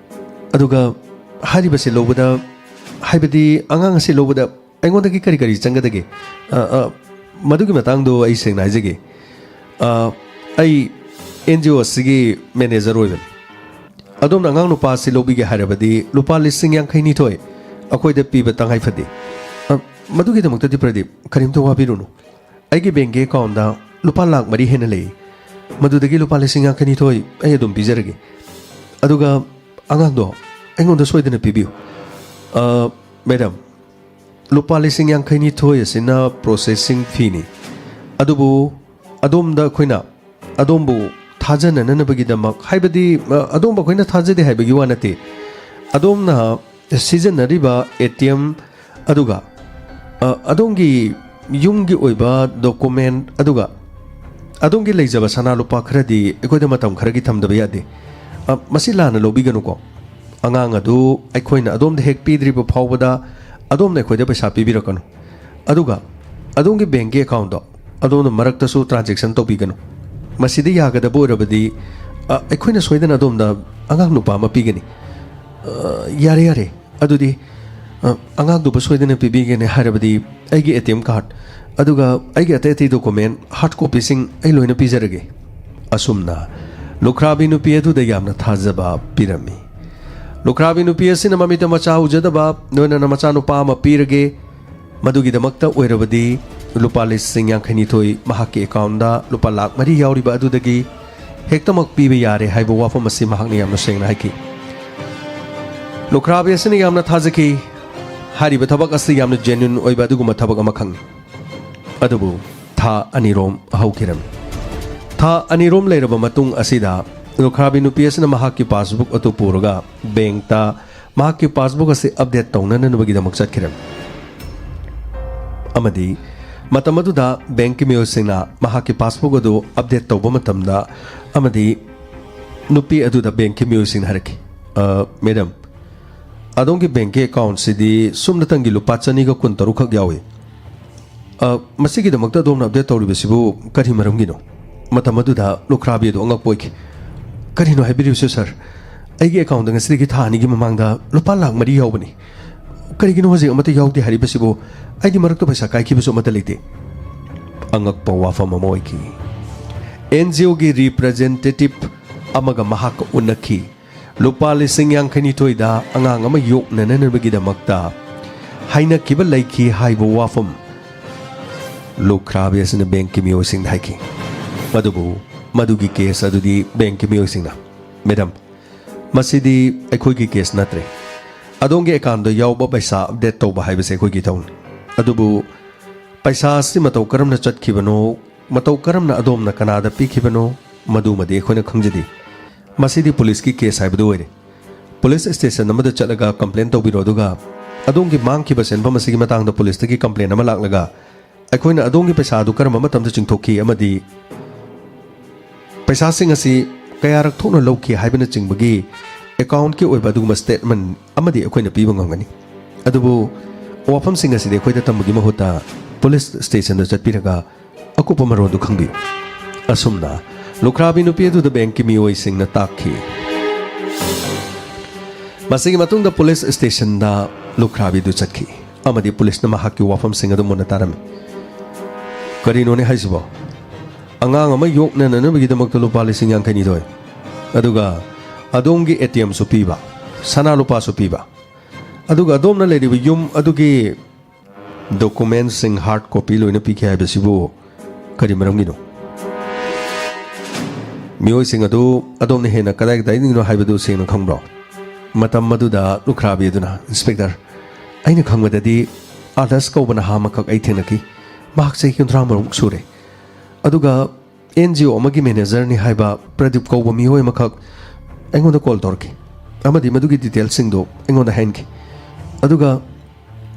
ꯑꯗꯨꯒ ꯍꯥꯏꯔꯤꯕꯁꯤ ꯂꯧꯕꯗ, ꯍꯥꯏꯕꯗꯤ ꯑꯉꯥꯡ ꯑꯁꯤ ꯂꯧꯕꯗ ꯑꯩꯉꯣꯟꯗꯒꯤ ꯀꯔꯤ ꯀꯔꯤ ꯆꯪꯒꯗꯒꯦ? ꯑ, ꯑ, ꯃꯗꯨꯒꯤ ꯃꯇꯥꯡꯗꯣ ꯑꯩ ꯁꯦꯡꯅ ꯍꯥꯏꯖꯒꯦ꯫ ꯑ, ꯑꯩ ꯑꯦꯟ ꯖꯤ ꯑꯣ ꯑꯁꯤꯒꯤ ꯃꯦꯅꯦꯖꯔ ꯑꯣꯏꯕꯅꯤ꯫ ꯑꯗꯣꯝꯅ ꯑꯉꯥꯡ ꯅꯨꯄꯥ ꯑꯁꯤ ꯂꯧꯕꯤꯒꯦ ꯍꯥꯏꯔꯕꯗꯤ ꯂꯨꯄꯥ ꯂꯤꯁꯤꯡ ꯌꯥꯡꯈꯩ ꯅꯤꯊꯣꯏ ꯑꯩꯈꯣꯏꯗ ꯄꯤꯕ ꯇꯉꯥꯏ ꯐꯗꯦ꯫ ꯑ, ꯃꯗꯨꯒꯤꯗꯃꯛꯇꯗꯤ ꯄ꯭ꯔꯗꯤꯞ, ꯀꯔꯤꯝꯇ ꯋꯥꯕꯤꯔꯨꯅꯨ꯫ ꯑꯩꯒꯤ ꯕꯦꯡꯛꯀꯤ ꯑꯦꯀꯥꯎꯟꯗ ꯂꯨꯄꯥ ꯂꯥꯛ ꯃꯔꯤ ꯍꯦꯟꯅ ꯂꯩ꯫ ꯃꯗꯨꯗꯒꯤ ꯂꯨꯄꯥ ꯂꯤꯁꯤꯡ ꯌꯥꯡꯈꯩꯅꯤꯊꯣꯏ ꯑꯩ ꯑꯗꯨꯝ ꯄꯤꯖꯔꯒꯦ꯫ ꯑꯗꯨꯒ ꯑꯉꯥꯡꯗꯣ ꯑꯩꯉꯣꯟꯗ ꯁꯣꯏꯗꯅ ꯄꯤꯕꯤꯌꯨ꯫ ꯑ, ꯃꯦꯗꯥꯝ, ꯂꯨꯄꯥ ꯂꯤꯁꯤꯡ ꯌꯥꯡꯈꯩꯅꯤꯊꯣꯏ ꯑꯁꯤꯅ ꯄ꯭ꯔꯣꯁꯦꯁꯤꯡ ꯐꯤꯅꯤ꯫ ꯑꯗꯨꯕꯨ ꯑꯗꯣꯝꯗ ꯑꯩꯈꯣꯏꯅ ꯑꯗꯣꯝꯕꯨ ꯊꯥꯖꯅꯅꯕꯒꯤꯗꯃꯛ, ꯍꯥꯏꯕꯗꯤ, ꯑ, ꯑꯗꯣꯝꯕꯨ ꯑꯩꯈꯣꯏꯅ ꯊꯥꯖꯗꯦ ꯍꯥꯏꯕꯒꯤ ꯋꯥ ꯅꯠꯇꯦ꯫ ꯑꯗꯣꯝꯅ ꯁꯤꯖꯤꯟꯅꯔꯤꯕ ꯑꯦ ꯇꯤ ꯑꯦꯝ, ꯑꯗꯨꯒ, ꯑ, ꯑꯗꯣꯝꯒꯤ ꯌꯨꯝꯒꯤ ꯑꯣꯏꯕ ꯗꯣꯀꯨꯃꯦꯟ, ꯑꯗꯨꯒ ꯑꯗꯣꯝꯒꯤ ꯂꯩꯖꯕ ꯁꯅꯥ ꯂꯨꯄꯥ ꯈꯔꯗꯤ ꯑꯩꯈꯣꯏꯗ ꯃꯇꯝ ꯈꯔꯒꯤ ꯊꯝꯗꯕ ꯌꯥꯗꯦ꯫ ꯑ, ꯃꯁꯤ ꯂꯥꯟꯅ ꯂꯧꯕꯤꯒꯅꯨꯀꯣ꯫ ꯑꯉꯥꯡ ꯑꯗꯨ ꯑꯩꯈꯣꯏꯅ ꯑꯗꯣꯝꯗ ꯍꯦꯛ ꯄꯤꯗ꯭ꯔꯤꯕ ꯐꯥꯎꯕꯗ ꯑꯗꯣꯝꯅ ꯑꯩꯈꯣꯏꯗ ꯄꯩꯁꯥ ꯄꯤꯕꯤꯔꯛꯀꯅꯨ꯫ ꯑꯗꯨꯒ ꯑꯗꯣꯝꯒꯤ ꯕꯦꯡꯛꯀꯤ ꯑꯦꯀꯥꯎꯟꯗꯣ ꯑꯗꯣꯝꯅ ꯃꯔꯛꯇꯁꯨ ꯇ꯭ꯔꯥꯟꯖꯦꯛꯁꯟ ꯇꯧꯕꯤꯒꯅꯨ꯫ ꯃꯁꯤꯗ ꯌꯥꯒꯗꯕ ꯑꯣꯏꯔꯕꯗꯤ, ꯑ, ꯑꯩꯈꯣꯏꯅ ꯁꯣꯏꯗꯅ ꯑꯗꯣꯝꯗ ꯑꯉꯥꯡ ꯅꯨꯄꯥ ꯑꯃ ꯄꯤꯒꯅꯤ꯫ ꯑ, ꯌꯥꯔꯦ, ꯌꯥꯔꯦ꯫ ꯑꯗꯨꯗꯤ, ꯑ, ꯑꯉꯥꯡꯗꯨꯕꯨ ꯁꯣꯏꯗꯅ ꯄꯤꯕꯤꯒꯅꯤ ꯍꯥꯏꯔꯕꯗꯤ ꯑꯩꯒꯤ ꯑꯦ ꯇꯤ ꯑꯦꯝ ꯀꯥꯔꯗ, ꯑꯗꯨꯒ ꯑꯩꯒꯤ ꯑꯇꯩ ꯑꯇꯩ ꯗꯣꯀꯨꯃꯦꯟ, ꯍꯥꯔꯗ ꯀꯣꯄꯤꯁꯤꯡ ꯑꯩ ꯂꯣꯏꯅ ꯄꯤꯖꯔꯒꯦ꯫ ꯑꯁꯨꯝꯅ ꯂꯨꯈ꯭ꯔꯥꯕꯤ ꯅꯨꯄꯤ ꯑꯗꯨꯗ ꯌꯥꯝꯅ ꯊꯥꯖꯕ ꯄꯤꯔꯝꯃꯤ꯫ ꯂꯨꯈ꯭ꯔꯥꯕꯤ ꯅꯨꯄꯤ ꯑꯁꯤꯅ ꯃꯃꯤꯠꯇ ꯃꯆꯥ ꯎꯖꯗꯕ, ꯂꯣꯏꯅꯅ ꯃꯆꯥꯅꯨꯄꯥ ꯑꯃ ꯄꯤꯔꯒꯦ꯫ ꯃꯗꯨꯒꯤꯗꯃꯛꯇ ꯑꯣꯏꯔꯕꯗꯤ ꯂꯨꯄꯥ ꯂꯤꯁꯤꯡ ꯌꯥꯡꯈꯩꯅꯤꯊꯣꯏ ꯃꯍꯥꯛꯀꯤ ꯑꯦꯀꯥꯎꯟꯗ ꯂꯨꯄꯥ ꯂꯥꯛ ꯃꯔꯤ ꯌꯥꯎꯔꯤꯕ ꯑꯗꯨꯗꯒꯤ ꯍꯦꯛꯇꯃꯛ ꯄꯤꯕ ꯌꯥꯔꯦ ꯍꯥꯏꯕ ꯋꯥꯐꯝ ꯑꯁꯤ ꯃꯍꯥꯛꯅ ꯌꯥꯝꯅ ꯁꯦꯡꯅ ꯍꯥꯏꯈꯤ꯫ ꯂꯨꯈ꯭ꯔꯥꯕꯤ ꯑꯁꯤꯅ ꯌꯥꯝꯅ ꯊꯥꯖꯈꯤ꯫ ꯍꯥꯏꯔꯤꯕ ꯊꯕꯛ ꯑꯁꯤ ꯌꯥꯝꯅ ꯖꯦꯅ꯭ꯌꯨꯟ ꯑꯣꯏꯕ ꯑꯗꯨꯒꯨꯝꯕ ꯊꯕꯛ ꯑꯃꯈꯛꯅꯤ꯫ ꯑꯗꯨꯕꯨ ꯊꯥ ꯑꯅꯤꯔꯣꯝ ꯍꯧꯈꯤꯔꯝꯃꯤ꯫ ꯊꯥ ꯑꯅꯤꯔꯣꯝ ꯂꯩꯔꯕ ꯃꯇꯨꯡ ꯑꯁꯤꯗ ꯂꯨꯈ꯭ꯔꯥꯕꯤ ꯅꯨꯄꯤ ꯑꯁꯤꯅ ꯃꯍꯥꯛꯀꯤ ꯄꯥꯁꯕꯨꯛ ꯑꯗꯨ ꯄꯨꯔꯒ ꯕꯦꯡꯛꯇ ꯃꯍꯥꯛꯀꯤ ꯄꯥꯁꯕꯨꯛ ꯑꯁꯤ ꯑꯞꯗꯦꯠ ꯇꯧꯅꯅꯕꯒꯤꯗꯃꯛ ꯆꯠꯈꯤꯔꯝꯃꯤ꯫ ꯑꯃꯗꯤ ꯃꯇꯝ ꯑꯗꯨꯗ ꯕꯦꯡꯛꯀꯤ ꯃꯤꯑꯣꯏꯁꯤꯡꯅ ꯃꯍꯥꯛꯀꯤ ꯄꯥꯁꯕꯨꯛ ꯑꯗꯨ ꯑꯞꯗꯦꯠ ꯇꯧꯕ ꯃꯇꯝꯗ, ꯑꯃꯗꯤ ꯅꯨꯄꯤ ꯑꯗꯨꯗ ꯕꯦꯡꯛꯀꯤ ꯃꯤꯑꯣꯏꯁꯤꯡꯅ ꯍꯥꯏꯔꯛꯈꯤ, "ꯑ, ꯃꯦꯗꯥꯝ, ꯑꯗꯣꯝꯒꯤ ꯕꯦꯡꯛꯀꯤ ꯑꯦꯀꯥꯎꯟꯁꯤꯗꯤ ꯁꯨꯞꯅꯇꯪꯒꯤ ꯂꯨꯄꯥ ꯆꯅꯤꯒ ꯀꯨꯟꯇꯔꯨꯛ ꯈꯛ ꯌꯥꯎꯏ꯫ ꯑ, ꯃꯁꯤꯒꯤꯗꯃꯛꯇ ꯑꯗꯣꯝꯅ ꯑꯞꯗꯦꯠ ꯇꯧꯔꯤꯕꯁꯤꯕꯨ ꯀꯔꯤ ꯃꯔꯝꯒꯤꯅꯣ?" ꯃꯇꯝ ꯑꯗꯨꯗ ꯂꯨꯈ꯭ꯔꯥꯕꯤ ꯑꯗꯨ ꯑꯉꯛꯄ ꯑꯣꯏꯈꯤ꯫ "ꯀꯔꯤꯅꯣ ꯍꯥꯏꯕꯤꯔꯤꯕꯁꯤ, ꯁꯥꯔ? ꯑꯩꯒꯤ ꯑꯦꯀꯥꯎꯟꯗ ꯉꯁꯤꯗꯒꯤ ꯊꯥ ꯑꯅꯤꯒꯤ ꯃꯃꯥꯡꯗ ꯂꯨꯄꯥ ꯂꯥꯛ ꯃꯔꯤ ꯌꯥꯎꯕꯅꯤ꯫ ꯀꯔꯤꯒꯤꯅꯣ ꯍꯧꯖꯤꯛ ꯑꯃꯠꯇ ꯌꯥꯎꯗꯦ ꯍꯥꯏꯔꯤꯕꯁꯤꯕꯨ? ꯑꯩꯗꯤ ꯃꯔꯛꯇ ꯄꯩꯁꯥ ꯀꯥꯏꯈꯤꯕꯁꯨ ꯑꯃꯠꯇ ꯂꯩꯇꯦ꯫" ꯑꯉꯛꯄ ꯋꯥꯐꯝ ꯑꯃ ꯑꯣꯏꯈꯤ꯫ ꯑꯦꯟ ꯖꯤ ꯑꯣꯒꯤ ꯔꯤꯄ꯭ꯔꯖꯦꯟꯇꯦꯇꯤꯚ ꯑꯃꯒ ꯃꯍꯥꯛꯀ ꯎꯅꯈꯤ꯫ ꯂꯨꯄꯥ ꯂꯤꯁꯤꯡ ꯌꯥꯡꯈꯩꯅꯤꯊꯣꯏꯗ ꯑꯉꯥꯡ ꯑꯃ ꯌꯣꯛꯅꯅꯕꯒꯤꯗꯃꯛꯇ ꯍꯥꯏꯅꯈꯤꯕ ꯂꯩꯈꯤ ꯍꯥꯏꯕ ꯋꯥꯐꯝ ꯂꯨꯈ꯭ꯔꯥꯕꯤ ꯑꯁꯤꯅ ꯕꯦꯡꯛꯀꯤ ꯃꯤꯑꯣꯏꯁꯤꯡꯗ ꯍꯥꯏꯈꯤ꯫ ꯑꯗꯨꯕꯨ ꯃꯗꯨꯒꯤ ꯀꯦꯁ ꯑꯗꯨꯗꯤ ꯕꯦꯡꯛꯀꯤ ꯃꯤꯑꯣꯏꯁꯤꯡꯅ, "ꯃꯦꯗꯥꯝ, ꯃꯁꯤꯗꯤ ꯑꯩꯈꯣꯏꯒꯤ ꯀꯦꯁ ꯅꯠꯇ꯭ꯔꯦ꯫ ꯑꯗꯣꯝꯒꯤ ꯑꯦꯀꯥꯎꯟꯗ ꯌꯥꯎꯕ ꯄꯩꯁꯥ ꯑꯞꯗꯦꯠ ꯇꯧꯕ ꯍꯥꯏꯕꯁꯦ ꯑꯩꯈꯣꯏꯒꯤ ꯏꯊꯧꯅꯤ꯫ ꯑꯗꯨꯕꯨ ꯄꯩꯁꯥ ꯑꯁꯤ ꯃꯇꯧ ꯀꯔꯝꯅ ꯆꯠꯈꯤꯕꯅꯣ, ꯃꯇꯧ ꯀꯔꯝꯅ ꯑꯗꯣꯝꯅ ꯀꯅꯥꯗ ꯄꯤꯈꯤꯕꯅꯣ, ꯃꯗꯨꯃꯗꯤ ꯑꯩꯈꯣꯏꯅ ꯈꯪꯖꯗꯦ꯫ ꯃꯁꯤꯗꯤ ꯄꯨꯂꯤꯁꯀꯤ ꯀꯦꯁ ꯍꯥꯏꯕꯗꯨ ꯑꯣꯏꯔꯦ꯫ ꯄꯨꯂꯤꯁ ꯁ꯭ꯇꯦꯁꯟ ꯑꯃꯗ ꯆꯠꯂꯒ ꯀꯝꯄ꯭ꯂꯦꯟ ꯇꯧꯕꯤꯔꯣ, ꯑꯗꯨꯒ ꯑꯗꯣꯝꯒꯤ ꯃꯥꯡꯈꯤꯕ ꯁꯦꯟꯐꯝ ꯑꯁꯤꯒꯤ ꯃꯇꯥꯡꯗ ꯄꯨꯂꯤꯁꯇꯒꯤ ꯀꯝꯄ꯭ꯂꯦꯟ ꯑꯃ ꯂꯥꯛꯂꯒ ꯑꯩꯈꯣꯏꯅ ꯑꯗꯣꯝꯒꯤ ꯄꯩꯁꯥ ꯑꯗꯨ ꯀꯔꯝꯕ ꯃꯇꯝꯗ ꯆꯤꯡꯊꯣꯛꯈꯤ ꯑꯃꯗꯤ ꯄꯩꯁꯥꯁꯤꯡ ꯑꯁꯤ ꯀꯌꯥꯔꯛ ꯊꯣꯛꯅ ꯂꯧꯈꯤ ꯍꯥꯏꯕꯅꯆꯤꯡꯕꯒꯤ ꯑꯦꯀꯥꯎꯟꯠꯀꯤ ꯑꯣꯏꯕ ꯑꯗꯨꯒꯨꯝꯕ ꯁ꯭ꯇꯦꯠꯃꯦꯟꯠ ꯑꯃꯗꯤ ꯑꯩꯈꯣꯏꯅ ꯄꯤꯕ ꯉꯝꯒꯅꯤ꯫ ꯑꯗꯨꯕꯨ ꯋꯥꯐꯝꯁꯤꯡ ꯑꯁꯤꯗꯤ ꯑꯩꯈꯣꯏꯗ ꯇꯝꯕꯒꯤ ꯃꯍꯨꯠꯇ ꯄꯨꯂꯤꯁ ꯁ꯭ꯇꯦꯁꯟꯗ ꯆꯠꯄꯤꯔꯒ ꯑꯀꯨꯞꯄ ꯃꯔꯣꯜꯗꯨ ꯈꯪꯕꯤꯌꯨ꯫" ꯑꯁꯨꯝꯅ ꯂꯨꯈ꯭ꯔꯥꯕꯤ ꯅꯨꯄꯤ ꯑꯗꯨꯗ ꯕꯦꯡꯛꯀꯤ ꯃꯤꯑꯣꯏꯁꯤꯡꯅ ꯇꯥꯛꯈꯤ꯫ ꯃꯁꯤꯒꯤ ꯃꯇꯨꯡꯗ ꯄꯨꯂꯤꯁ ꯁ꯭ꯇꯦꯁꯟꯗ ꯂꯨꯈ꯭ꯔꯥꯕꯤꯗꯨ ꯆꯠꯈꯤ ꯑꯃꯗꯤ ꯄꯨꯂꯤꯁꯅ ꯃꯍꯥꯛꯀꯤ ꯋꯥꯐꯝꯁꯤꯡ ꯑꯗꯨ ꯃꯨꯟꯅ ꯇꯥꯔꯝꯃꯤ꯫ "ꯀꯔꯤꯅꯣꯅꯦ ꯍꯥꯏꯁꯤꯕꯣ? ꯑꯉꯥꯡ ꯑꯃ ꯌꯣꯛꯅꯅꯅꯕꯒꯤꯗꯃꯛꯇ ꯂꯨꯄꯥ ꯂꯤꯁꯤꯡ ꯌꯥꯡꯈꯩꯅꯤꯊꯣꯏ, ꯑꯗꯨꯒ ꯑꯗꯣꯝꯒꯤ ꯑꯦ ꯇꯤ ꯑꯦꯝꯁꯨ ꯄꯤꯕ, ꯁꯅꯥ ꯂꯨꯄꯥꯁꯨ ꯄꯤꯕ, ꯑꯗꯨꯒ ꯑꯗꯣꯝꯅ ꯂꯩꯔꯤꯕ ꯌꯨꯝ ꯑꯗꯨꯒꯤ ꯗꯣꯀꯨꯃꯦꯟꯠꯁꯤꯡ, ꯍꯥꯔꯗ ꯀꯣꯄꯤ ꯂꯣꯏꯅ ꯄꯤꯈꯤ ꯍꯥꯏꯕꯁꯤꯕꯨ ꯀꯔꯤ ꯃꯔꯝꯒꯤꯅꯣ? ꯃꯤꯑꯣꯏꯁꯤꯡ ꯑꯗꯨ ꯑꯗꯣꯝꯅ ꯍꯦꯟꯅ ꯀꯗꯥꯏ ꯀꯗꯥꯏꯗꯒꯤꯅꯣ ꯍꯥꯏꯕꯗꯨ ꯁꯦꯡꯅ ꯈꯪꯕ꯭ꯔꯣ?" ꯃꯇꯝ ꯑꯗꯨꯗ ꯂꯨꯈ꯭ꯔꯥꯕꯤ ꯑꯗꯨꯅ, "ꯏꯟꯁꯄꯦꯛꯇꯔ, ꯑꯩꯅ ꯈꯪꯕꯗꯗꯤ ꯑꯥꯗꯔꯁ ꯀꯧꯕ ꯅꯍꯥ ꯑꯃꯈꯛ ꯑꯩ ꯊꯦꯡꯅꯈꯤ꯫ ꯃꯍꯥꯛ ꯆꯍꯤ ꯀꯨꯟꯊ꯭ꯔꯥ ꯃꯔꯨꯛ ꯁꯨꯔꯦ꯫ ꯑꯗꯨꯒ ꯑꯦꯟ ꯖꯤ ꯑꯣ ꯑꯃꯒꯤ ꯃꯦꯅꯦꯖꯔꯅꯤ ꯍꯥꯏꯕ ꯄ꯭ꯔꯗꯤꯞ ꯀꯧꯕ ꯃꯤꯑꯣꯏ ꯑꯃꯈꯛ ꯑꯩꯉꯣꯟꯗ ꯀꯣꯜ ꯇꯧꯔꯛꯈꯤ ꯑꯃꯗꯤ ꯃꯗꯨꯒꯤ ꯗꯤꯇꯦꯜꯁꯤꯡꯗꯨ ꯑꯩꯉꯣꯟꯗ ꯍꯥꯏꯍꯟꯈꯤ꯫ ꯑꯗꯨꯒ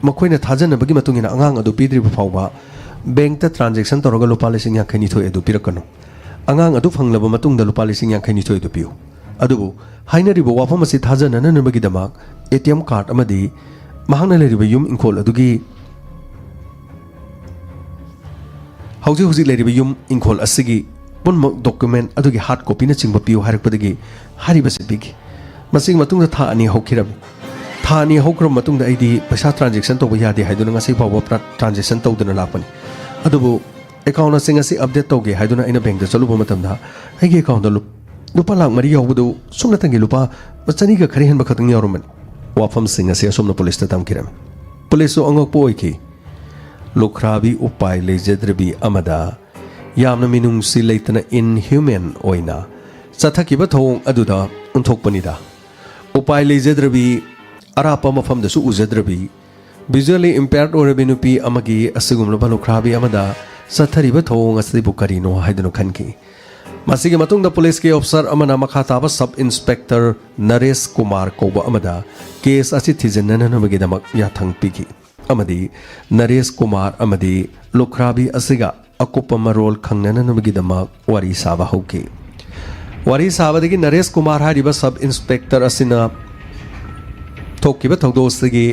ꯃꯈꯣꯏꯅ ꯊꯥꯖꯅꯕꯒꯤ ꯃꯇꯨꯡ ꯏꯟꯅ ꯑꯉꯥꯡ ꯑꯗꯨ ꯄꯤꯗ꯭ꯔꯤꯕ ꯐꯥꯎꯕ ꯕꯦꯡꯛꯇ ꯇ꯭ꯔꯥꯟꯖꯦꯛꯁꯟ ꯇꯧꯔꯒ ꯂꯨꯄꯥ ꯂꯤꯁꯤꯡ ꯌꯥꯡꯈꯩ ꯅꯤꯊꯣꯏ ꯑꯗꯨ ꯄꯤꯔꯛꯀꯅꯨ꯫ ꯑꯉꯥꯡ ꯑꯗꯨ ꯐꯪꯂꯕ ꯃꯇꯨꯡꯗ ꯂꯨꯄꯥ ꯂꯤꯁꯤꯡ ꯌꯥꯡꯈꯩ ꯅꯤꯊꯣꯏ ꯑꯗꯨ ꯄꯤꯌꯨ꯫ ꯑꯗꯨꯕꯨ ꯍꯥꯏꯅꯔꯤꯕ ꯋꯥꯐꯝ ꯑꯁꯤ ꯊꯥꯖꯅꯅꯕꯒꯤꯗꯃꯛ ꯑꯦ ꯇꯤ ꯑꯦꯝ ꯀꯥꯔꯗ ꯑꯃꯗꯤ ꯃꯍꯥꯛꯅ ꯂꯩꯔꯤꯕ ꯌꯨꯝ ꯏꯪꯈꯣꯜ ꯑꯗꯨꯒꯤ ꯍꯧꯖꯤꯛ ꯍꯧꯖꯤꯛ ꯂꯩꯔꯤꯕ ꯌꯨꯝ ꯏꯪꯈꯣꯜ ꯑꯁꯤꯒꯤ ꯄꯨꯝꯅꯃꯛ ꯗꯣꯀꯨꯃꯦꯟꯠ ꯑꯗꯨꯒꯤ ꯍꯥꯔꯗ ꯀꯣꯄꯤꯅꯆꯤꯡꯕ ꯄꯤꯌꯨ" ꯍꯥꯏꯔꯛꯄꯗꯒꯤ ꯍꯥꯏꯔꯤꯕꯁꯤ ꯄꯤꯈꯤ꯫ ꯃꯁꯤꯒꯤ ꯃꯇꯨꯡꯗ ꯊꯥ ꯑꯅꯤ ꯍꯧꯈꯤꯔꯝꯃꯤ꯫ ꯊꯥ ꯑꯅꯤ ꯍꯧꯈ꯭ꯔꯕ ꯃꯇꯨꯡꯗ ꯑꯩꯗꯤ ꯄꯩꯁꯥ ꯇ꯭ꯔꯥꯟꯖꯦꯛꯁꯟ ꯇꯧꯕ ꯌꯥꯗꯦ ꯍꯥꯏꯗꯨꯅ ꯉꯁꯤ ꯐꯥꯎꯕ ꯄ꯭ꯔ-, ꯇ꯭ꯔꯥꯟꯖꯦꯛꯁꯟ ꯇꯧꯗꯨꯅ ꯂꯥꯛꯄꯅꯤ꯫ ꯑꯗꯨꯕꯨ ꯑꯦꯀꯥꯎꯟꯠ ꯑꯁꯤ ꯉꯁꯤ ꯑꯞꯗꯦꯠ ꯇꯧꯒꯦ ꯍꯥꯏꯗꯨꯅ ꯑꯩꯅ ꯕꯦꯡꯛꯇ ꯆꯠꯂꯨꯕ ꯃꯇꯝꯗ ꯑꯩꯒꯤ ꯑꯦꯀꯥꯎꯟꯠꯇ ꯂꯨꯞ-, ꯂꯨꯄꯥ ꯂꯥꯈ ꯃꯔꯤ ꯌꯥꯎꯕꯗꯨ ꯁꯨꯞꯅꯇꯪꯒꯤ ꯂꯨꯄꯥ ꯆꯅꯤꯒ ꯈꯔ ꯍꯦꯟꯕ ꯈꯛꯇꯪ ꯌꯥꯎꯔꯝꯕꯅꯤ꯫ ꯋꯥꯐꯝꯁꯤꯡ ꯑꯁꯤ ꯑꯁꯨꯝꯅ ꯄꯨꯂꯤꯁꯇ ꯇꯝꯈꯤꯔꯝꯃꯤ꯫ ꯄꯨꯂꯤꯁꯁꯨ ꯑꯉꯛꯄ ꯑꯣꯏꯈꯤ꯫ ꯂꯨꯈ꯭ꯔꯥꯕꯤ ꯎꯄꯥꯏ ꯂꯩꯖꯗ꯭ꯔꯕꯤ ꯑꯃꯗ ꯌꯥꯝꯅ ꯃꯤꯅꯨꯡꯁꯤ ꯂꯩꯇꯅ inhuman ꯑꯣꯏꯅ ꯆꯠꯊꯈꯤꯕ ꯊꯧꯑꯣꯡ ꯑꯗꯨꯗ ꯑꯣꯟꯊꯣꯛꯄꯅꯤꯗ꯫ ꯎꯄꯥꯏ ꯂꯩꯖꯗ꯭ꯔꯕꯤ, ꯑꯔꯥꯞꯄ ꯃꯐꯝꯗꯁꯨ ꯎꯖꯗ꯭ꯔꯕꯤ, visually impaired ꯑꯣꯏꯔꯕꯤ ꯅꯨꯄꯤ ꯑꯃꯒꯤ ꯑꯁꯤꯒꯨꯝꯂꯕ ꯂꯨꯈ꯭ꯔꯥꯕꯤ ꯑꯃꯗ ꯆꯠꯊꯔꯤꯕ ꯊꯧꯑꯣꯡ ꯑꯁꯤꯕꯨ ꯀꯔꯤꯅꯣ ꯍꯥꯏꯗꯨꯅ ꯈꯟꯈꯤ꯫ ꯃꯁꯤꯒꯤ ꯃꯇꯨꯡꯗ ꯄꯨꯂꯤꯁꯀꯤ ꯑꯣꯐꯤꯁꯥꯔ ꯑꯃꯅ ꯃꯈꯥ ꯇꯥꯕ ꯁꯕ ꯏꯟꯁꯄꯦꯛꯇꯔ ꯅꯔꯦꯁ ꯀꯨꯃꯥꯔ ꯀꯧꯕ ꯑꯃꯗ ꯀꯦꯁ ꯑꯁꯤ ꯊꯤꯖꯤꯟꯅꯅꯕꯒꯤꯗꯃꯛ ꯌꯥꯊꯪ ꯄꯤꯈꯤ ꯑꯃꯗꯤ ꯅꯔꯦꯁ ꯀꯨꯃꯥꯔ ꯑꯃꯗꯤ ꯂꯨꯈ꯭ꯔꯥꯕꯤ ꯑꯁꯤꯒ ꯑꯀꯨꯞꯄ ꯃꯔꯣꯜ ꯈꯪꯅꯅꯕꯒꯤꯗꯃꯛ ꯋꯥꯔꯤ ꯁꯥꯕ ꯍꯧꯈꯤ꯫ ꯋꯥꯔꯤ ꯁꯥꯕꯗꯒꯤ ꯅꯔꯦꯁ ꯀꯨꯃꯥꯔ ꯍꯥꯏꯔꯤꯕ ꯁꯕ ꯏꯟꯁꯄꯦꯛꯇꯔ ꯑꯁꯤꯅ ꯊꯣꯛꯈꯤꯕ ꯊꯧꯗꯣꯛ ꯑꯁꯤꯒꯤ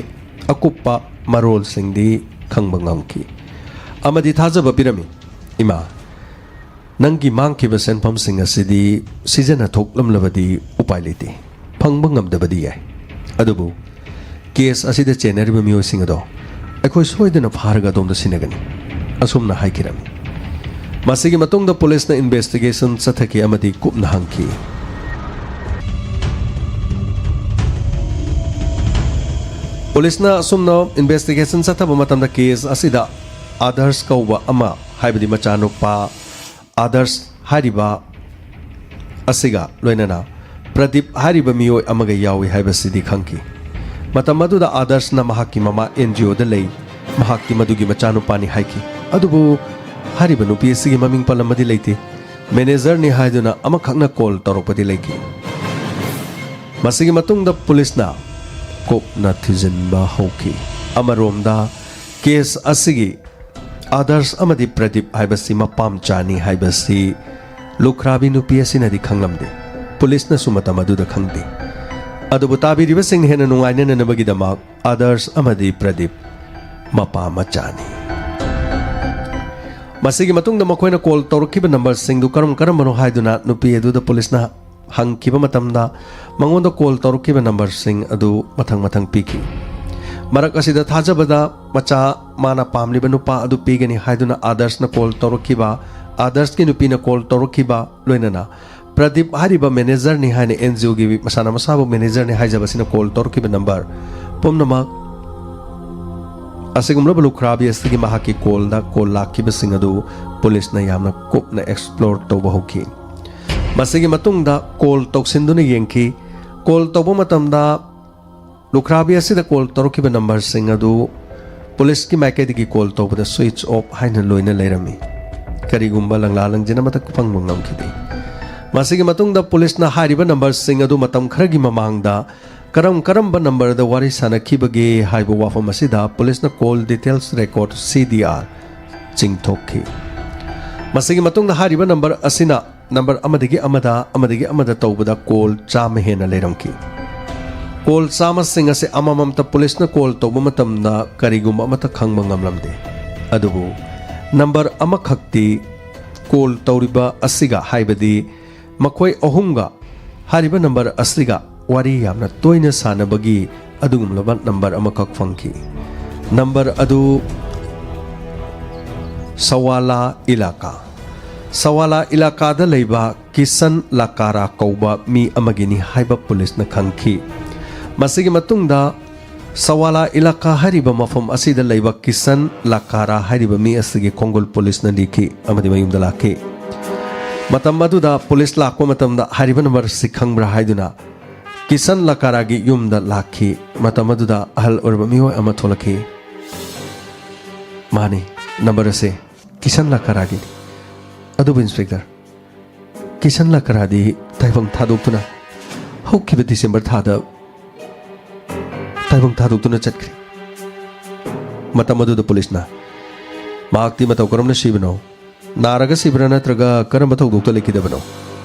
ꯑꯀꯨꯞꯄ ꯃꯔꯣꯜꯁꯤꯡꯗꯤ ꯈꯪꯕ ꯉꯝꯈꯤ ꯑꯃꯗꯤ ꯊꯥꯖꯕ ꯄꯤꯔꯝꯃꯤ꯫ "ꯏꯃꯥ, ꯅꯪꯒꯤ ꯃꯥꯡꯈꯤꯕ ꯁꯦꯟꯐꯝꯁꯤꯡ ꯑꯁꯤꯗꯤ ꯁꯤꯖꯤꯟꯅ ꯊꯣꯛꯂꯝꯂꯕꯗꯤ ꯎꯄꯥꯏ ꯂꯩꯇꯦ, ꯐꯪꯕ ꯉꯝꯗꯕꯗꯤ ꯌꯥꯏ, ꯑꯗꯨꯕꯨ ꯀꯦꯁ ꯑꯁꯤꯗ ꯆꯦꯟꯅꯔꯤꯕ ꯃꯤꯑꯣꯏꯁꯤꯡ ꯑꯗꯣ ꯑꯩꯈꯣꯏ ꯁꯣꯏꯗꯅ ꯐꯥꯔꯒ ꯑꯗꯣꯝꯗ ꯁꯤꯟꯅꯒꯅꯤ," ꯑꯁꯨꯝꯅ ꯍꯥꯏꯈꯤꯔꯝꯃꯤ꯫ ꯃꯁꯤꯒꯤ ꯃꯇꯨꯡꯗ ꯄꯨꯂꯤꯁꯅ ꯏꯟꯚꯦꯁꯇꯤꯒꯦꯁꯟ ꯆꯠꯊꯈꯤ ꯑꯃꯗꯤ ꯀꯨꯞꯅ ꯍꯪꯈꯤ꯫ ꯄꯨꯂꯤꯁꯅ ꯑꯁꯨꯝꯅ ꯏꯟꯚꯦꯁꯇꯤꯒꯦꯁꯟ ꯆꯠꯊꯕ ꯃꯇꯝꯗ ꯀꯦꯁ ꯑꯁꯤꯗ ꯑꯥꯗꯔꯁ ꯀꯧꯕ ꯑꯃ, ꯍꯥꯏꯕꯗꯤ ꯃꯆꯥꯅꯨꯄꯥ ꯑꯥꯗꯔꯁ ꯍꯥꯏꯔꯤꯕ ꯑꯁꯤꯒ ꯂꯣꯏꯅꯅ ꯄ꯭ꯔꯗꯤꯞ ꯍꯥꯏꯔꯤꯕ ꯃꯤꯑꯣꯏ ꯑꯃꯒ ꯌꯥꯎꯏ ꯍꯥꯏꯕꯁꯤꯗꯤ ꯈꯪꯈꯤ꯫ ꯃꯇꯝ ꯑꯗꯨꯗ ꯑꯥꯗꯔꯁꯅ ꯃꯍꯥꯛꯀꯤ ꯃꯃꯥ ꯑꯦꯟ ꯖꯤ ꯑꯣꯗ ꯂꯩ, ꯃꯍꯥꯛꯀꯤ ꯃꯗꯨꯒꯤ ꯃꯆꯥꯅꯨꯄꯥꯅꯤ ꯍꯥꯏꯈꯤ꯫ ꯑꯗꯨꯕꯨ ꯍꯥꯏꯔꯤꯕ ꯅꯨꯄꯤ ꯑꯁꯤꯒꯤ ꯃꯃꯤꯡ ꯄꯜꯂꯝꯕꯗꯤ ꯂꯩꯇꯦ꯫ ꯃꯦꯅꯦꯖꯔꯅꯤ ꯍꯥꯏꯗꯨꯅ ꯑꯃꯈꯛꯅ ꯀꯣꯜ ꯇꯧꯔꯛꯄꯗꯤ ꯂꯩꯈꯤ꯫ ꯃꯁꯤꯒꯤ ꯃꯇꯨꯡꯗ ꯄꯨꯂꯤꯁꯅ ꯀꯨꯞꯅ ꯊꯤꯖꯤꯟꯕ ꯍꯧꯈꯤ꯫ ꯑꯃꯔꯣꯝꯗ ꯀꯦꯁ ꯑꯁꯤꯒꯤ ꯑꯥꯗꯔꯁ ꯑꯃꯗꯤ ꯄ꯭ꯔꯗꯤꯞ ꯍꯥꯏꯕꯁꯤ ꯃꯄꯥꯝꯆꯥꯅꯤ ꯍꯥꯏꯕꯁꯤ ꯂꯨꯈ꯭ꯔꯥꯕꯤ ꯅꯨꯄꯤ ꯑꯁꯤꯅꯗꯤ ꯈꯪꯂꯝꯗꯦ꯫ ꯄꯨꯂꯤꯁꯅꯁꯨ ꯃꯇꯝ ꯑꯗꯨꯗ ꯈꯪꯗꯦ꯫ ꯑꯗꯨꯕꯨ ꯇꯥꯕꯤꯔꯤꯕꯁꯤꯡꯅ ꯍꯦꯟꯅ ꯅꯨꯡꯉꯥꯏꯅꯅꯕꯒꯤꯗꯃꯛ ꯑꯥꯗꯔꯁ ꯑꯃꯗꯤ ꯄ꯭ꯔꯗꯤꯞ ꯃꯄꯥ ꯃꯆꯥꯅꯤ꯫ ꯃꯁꯤꯒꯤ ꯃꯇꯨꯡꯗ ꯃꯈꯣꯏꯅ ꯀꯣꯜ ꯇꯧꯔꯛꯈꯤꯕ ꯅꯝꯕꯔꯁꯤꯡꯗꯨ ꯀꯔꯝ ꯀꯔꯝꯕꯅꯣ ꯍꯥꯏꯗꯨꯅ ꯅꯨꯄꯤ ꯑꯗꯨꯗ ꯄꯨꯂꯤꯁꯅ ꯍꯪꯈꯤꯕ ꯃꯇꯝꯗ, ꯃꯉꯣꯟꯗ ꯀꯣꯜ ꯇꯧꯔꯛꯈꯤꯕ ꯅꯝꯕꯔꯁꯤꯡ ꯑꯗꯨ ꯃꯊꯪ ꯃꯊꯪ ꯄꯤꯈꯤ꯫ ꯃꯔꯛ ꯑꯁꯤꯗ ꯊꯥꯖꯕꯗ ꯃꯆꯥ ꯃꯥꯅ ꯄꯥꯝꯂꯤꯕ ꯅꯨꯄꯥ ꯑꯗꯨ ꯄꯤꯒꯅꯤ ꯍꯥꯏꯗꯨꯅ ꯑꯥꯗꯔꯁꯅ ꯀꯣꯜ ꯇꯧꯔꯛꯈꯤꯕ, ꯑꯥꯗꯔꯁꯀꯤ ꯅꯨꯄꯤꯅ ꯀꯣꯜ ꯇꯧꯔꯛꯈꯤꯕ, ꯂꯣꯏꯅꯅ ꯄ꯭ꯔꯗꯤꯞ ꯍꯥꯏꯔꯤꯕ ꯃꯦꯅꯦꯖꯔꯅꯤ ꯍꯥꯏꯅ ꯑꯦꯟ ꯖꯤ ꯑꯣꯒꯤ ꯃꯁꯥꯅ ꯃꯁꯥꯕꯨ ꯃꯦꯅꯦꯖꯔꯅꯤ ꯍꯥꯏꯖꯕꯁꯤꯅ ꯀꯣꯜ ꯇꯧꯔꯛꯈꯤꯕ ꯅꯝꯕꯔ ꯄꯨꯝꯅꯃꯛ ꯑꯁꯤꯒꯨꯝꯂꯕ ꯂꯨꯈ꯭ꯔꯥꯕꯤ ꯑꯁꯤꯒꯤ ꯃꯍꯥꯛꯀꯤ ꯀꯣꯜꯗ ꯀꯣꯜ ꯂꯥꯛꯈꯤꯕꯁꯤꯡ ꯑꯗꯨ ꯄꯨꯂꯤꯁꯅ ꯌꯥꯝꯅ ꯀꯨꯞꯅ ꯑꯦꯛꯁꯄ꯭ꯂꯣꯔ ꯇꯧꯕ ꯍꯧꯈꯤ꯫ ꯃꯁꯤꯒꯤ ꯃꯇꯨꯡꯗ ꯀꯣꯜ ꯇꯧꯁꯤꯟꯗꯨꯅ ꯌꯦꯡꯈꯤ꯫ ꯀꯣꯜ ꯇꯧꯕ ꯃꯇꯝꯗ ꯂꯨꯈ꯭ꯔꯥꯕꯤ ꯑꯁꯤꯗ ꯀꯣꯜ ꯇꯧꯔꯛꯈꯤꯕ ꯅꯝꯕꯔꯁꯤꯡ ꯑꯗꯨ ꯄꯨꯂꯤꯁꯀꯤ ꯃꯥꯏꯀꯩꯗꯒꯤ ꯀꯣꯜ ꯇꯧꯕꯗ ꯁ꯭ꯋꯤꯆ ꯑꯣꯐ ꯍꯥꯏꯅ ꯂꯣꯏꯅ ꯂꯩꯔꯝꯃꯤ꯫ ꯀꯔꯤꯒꯨꯝꯕ ꯂꯪꯂꯥ ꯂꯪꯖꯤꯟ ꯑꯃꯠꯇ ꯐꯪꯕ ꯉꯝꯈꯤꯗꯦ꯫ ꯃꯁꯤꯒꯤ ꯃꯇꯨꯡꯗ ꯄꯨꯂꯤꯁꯅ ꯍꯥꯏꯔꯤꯕ ꯅꯝꯕꯔꯁꯤꯡ ꯑꯗꯨ ꯃꯇꯝ ꯈꯔꯒꯤ ꯃꯃꯥꯡꯗ ꯀꯔꯝ ꯀꯔꯝꯕ ꯅꯝꯕꯔꯗ ꯋꯥꯔꯤ ꯁꯥꯅꯈꯤꯕꯒꯦ ꯍꯥꯏꯕ ꯋꯥꯐꯝ ꯑꯁꯤꯗ ꯄꯨꯂꯤꯁꯅ ꯀꯣꯜ ꯗꯤꯇꯦꯜꯁ ꯔꯦꯀꯣꯔꯗ, ꯁꯤ ꯗꯤ ꯑꯥꯔ, ꯆꯤꯡꯊꯣꯛꯈꯤ꯫ ꯃꯁꯤꯒꯤ ꯃꯇꯨꯡꯗ ꯍꯥꯏꯔꯤꯕ ꯅꯝꯕꯔ ꯑꯁꯤꯅ ꯅꯝꯕꯔ ꯑꯃꯗꯒꯤ ꯑꯃꯗ, ꯑꯃꯗꯒꯤ ꯑꯃꯗ ꯇꯧꯕꯗ ꯀꯣꯜ ꯆꯥꯝꯃ ꯍꯦꯟꯅ ꯂꯩꯔꯝꯈꯤ꯫ ꯀꯣꯜ ꯆꯥꯝꯃꯁꯤꯡ ꯑꯁꯤ ꯑꯃꯃꯝꯇ ꯄꯨꯂꯤꯁꯅ ꯀꯣꯜ ꯇꯧꯕ ꯃꯇꯝꯗ ꯀꯔꯤꯒꯨꯝꯕ ꯑꯃꯠꯇ ꯈꯪꯕ ꯉꯝꯂꯝꯗꯦ꯫ ꯑꯗꯨꯕꯨ ꯅꯝꯕꯔ ꯑꯃꯈꯛꯇꯤ ꯀꯣꯜ ꯇꯧꯔꯤꯕ ꯑꯁꯤꯒ, ꯍꯥꯏꯕꯗꯤ ꯃꯈꯣꯏ ꯑꯍꯨꯝꯒ ꯍꯥꯏꯔꯤꯕ ꯅꯝꯕꯔ ꯑꯁꯤꯒ ꯋꯥꯔꯤ ꯌꯥꯝꯅ ꯇꯣꯏꯅ ꯁꯥꯟꯅꯕꯒꯤ ꯑꯗꯨꯒꯨꯝꯂꯕ ꯅꯝꯕꯔ ꯑꯃꯈꯛ ꯐꯪꯈꯤ꯫ ꯅꯝꯕꯔ ꯑꯗꯨ ꯁꯋꯥꯂꯥ ꯏꯂꯥꯀꯥ, ꯁꯋꯥꯂꯥ ꯏꯂꯥꯀꯥꯗ ꯂꯩꯕ ꯀꯤꯁꯟ ꯂꯥꯀꯥꯔꯥ ꯀꯧꯕ ꯃꯤ ꯑꯃꯒꯤꯅꯤ ꯍꯥꯏꯕ ꯄꯨꯂꯤꯁꯅ ꯈꯪꯈꯤ꯫ ꯃꯁꯤꯒꯤ ꯃꯇꯨꯡꯗ ꯁꯋꯥꯂꯥ ꯏꯂꯥꯀꯥ ꯍꯥꯏꯔꯤꯕ ꯃꯐꯝ ꯑꯁꯤꯗ ꯂꯩꯕ ꯀꯤꯁꯟ ꯂꯥꯀꯥꯔꯥ ꯍꯥꯏꯔꯤꯕ ꯃꯤ ꯑꯁꯤꯒꯤ ꯈꯣꯡꯒꯨꯜ ꯄꯨꯂꯤꯁꯅ ꯂꯤꯈꯤ ꯑꯃꯗꯤ ꯃꯌꯨꯝꯗ ꯂꯥꯛꯈꯤ꯫ ꯃꯇꯝ ꯑꯗꯨꯗ ꯄꯨꯂꯤꯁ ꯂꯥꯛꯄ ꯃꯇꯝꯗ ꯍꯥꯏꯔꯤꯕ ꯅꯝꯕꯔ ꯑꯁꯤ ꯈꯪꯕ꯭ꯔꯥ ꯍꯥꯏꯗꯨꯅ ꯀꯤꯁꯟ ꯂꯥꯀꯥꯔꯥꯒꯤ ꯌꯨꯝꯗ ꯂꯥꯛꯈꯤ꯫ ꯃꯇꯝ ꯑꯗꯨꯗ ꯑꯍꯜ ꯑꯣꯏꯔꯕ ꯃꯤꯑꯣꯏ ꯑꯃ ꯊꯣꯛꯂꯛꯈꯤ꯫ "ꯃꯥꯅꯤ, ꯅꯝꯕꯔ ꯑꯁꯦ ꯀꯤꯁꯟ ꯂꯥꯀꯥꯔꯥꯒꯤꯅꯤ꯫ ꯑꯗꯨꯕꯨ ꯏꯟꯁꯄꯦꯛꯇꯔ, ꯀꯤꯁꯟ ꯂꯥꯀꯥꯔꯥꯗꯤ ꯇꯥꯏꯕꯪ ꯊꯥꯗꯣꯛꯇꯨꯅ ꯍꯧꯈꯤꯕ ꯗꯤꯁꯦꯝꯕꯔ ꯊꯥꯗ ꯇꯥꯏꯕꯪ ꯊꯥꯗꯣꯛꯇꯨꯅ ꯆꯠꯈ꯭ꯔꯦ꯫" ꯃꯇꯝ ꯑꯗꯨꯗ ꯄꯨꯂꯤꯁꯅ, "ꯃꯍꯥꯛꯇꯤ ꯃꯇꯧ ꯀꯔꯝꯅ ꯁꯤꯕꯅꯣ? ꯅꯥꯔꯒ ꯁꯤꯕ꯭ꯔꯥ ꯅꯠꯇ꯭ꯔꯒ ꯀꯔꯝꯕ ꯊꯧꯗꯣꯛꯇ ꯂꯩꯈꯤꯗꯕꯅꯣ?"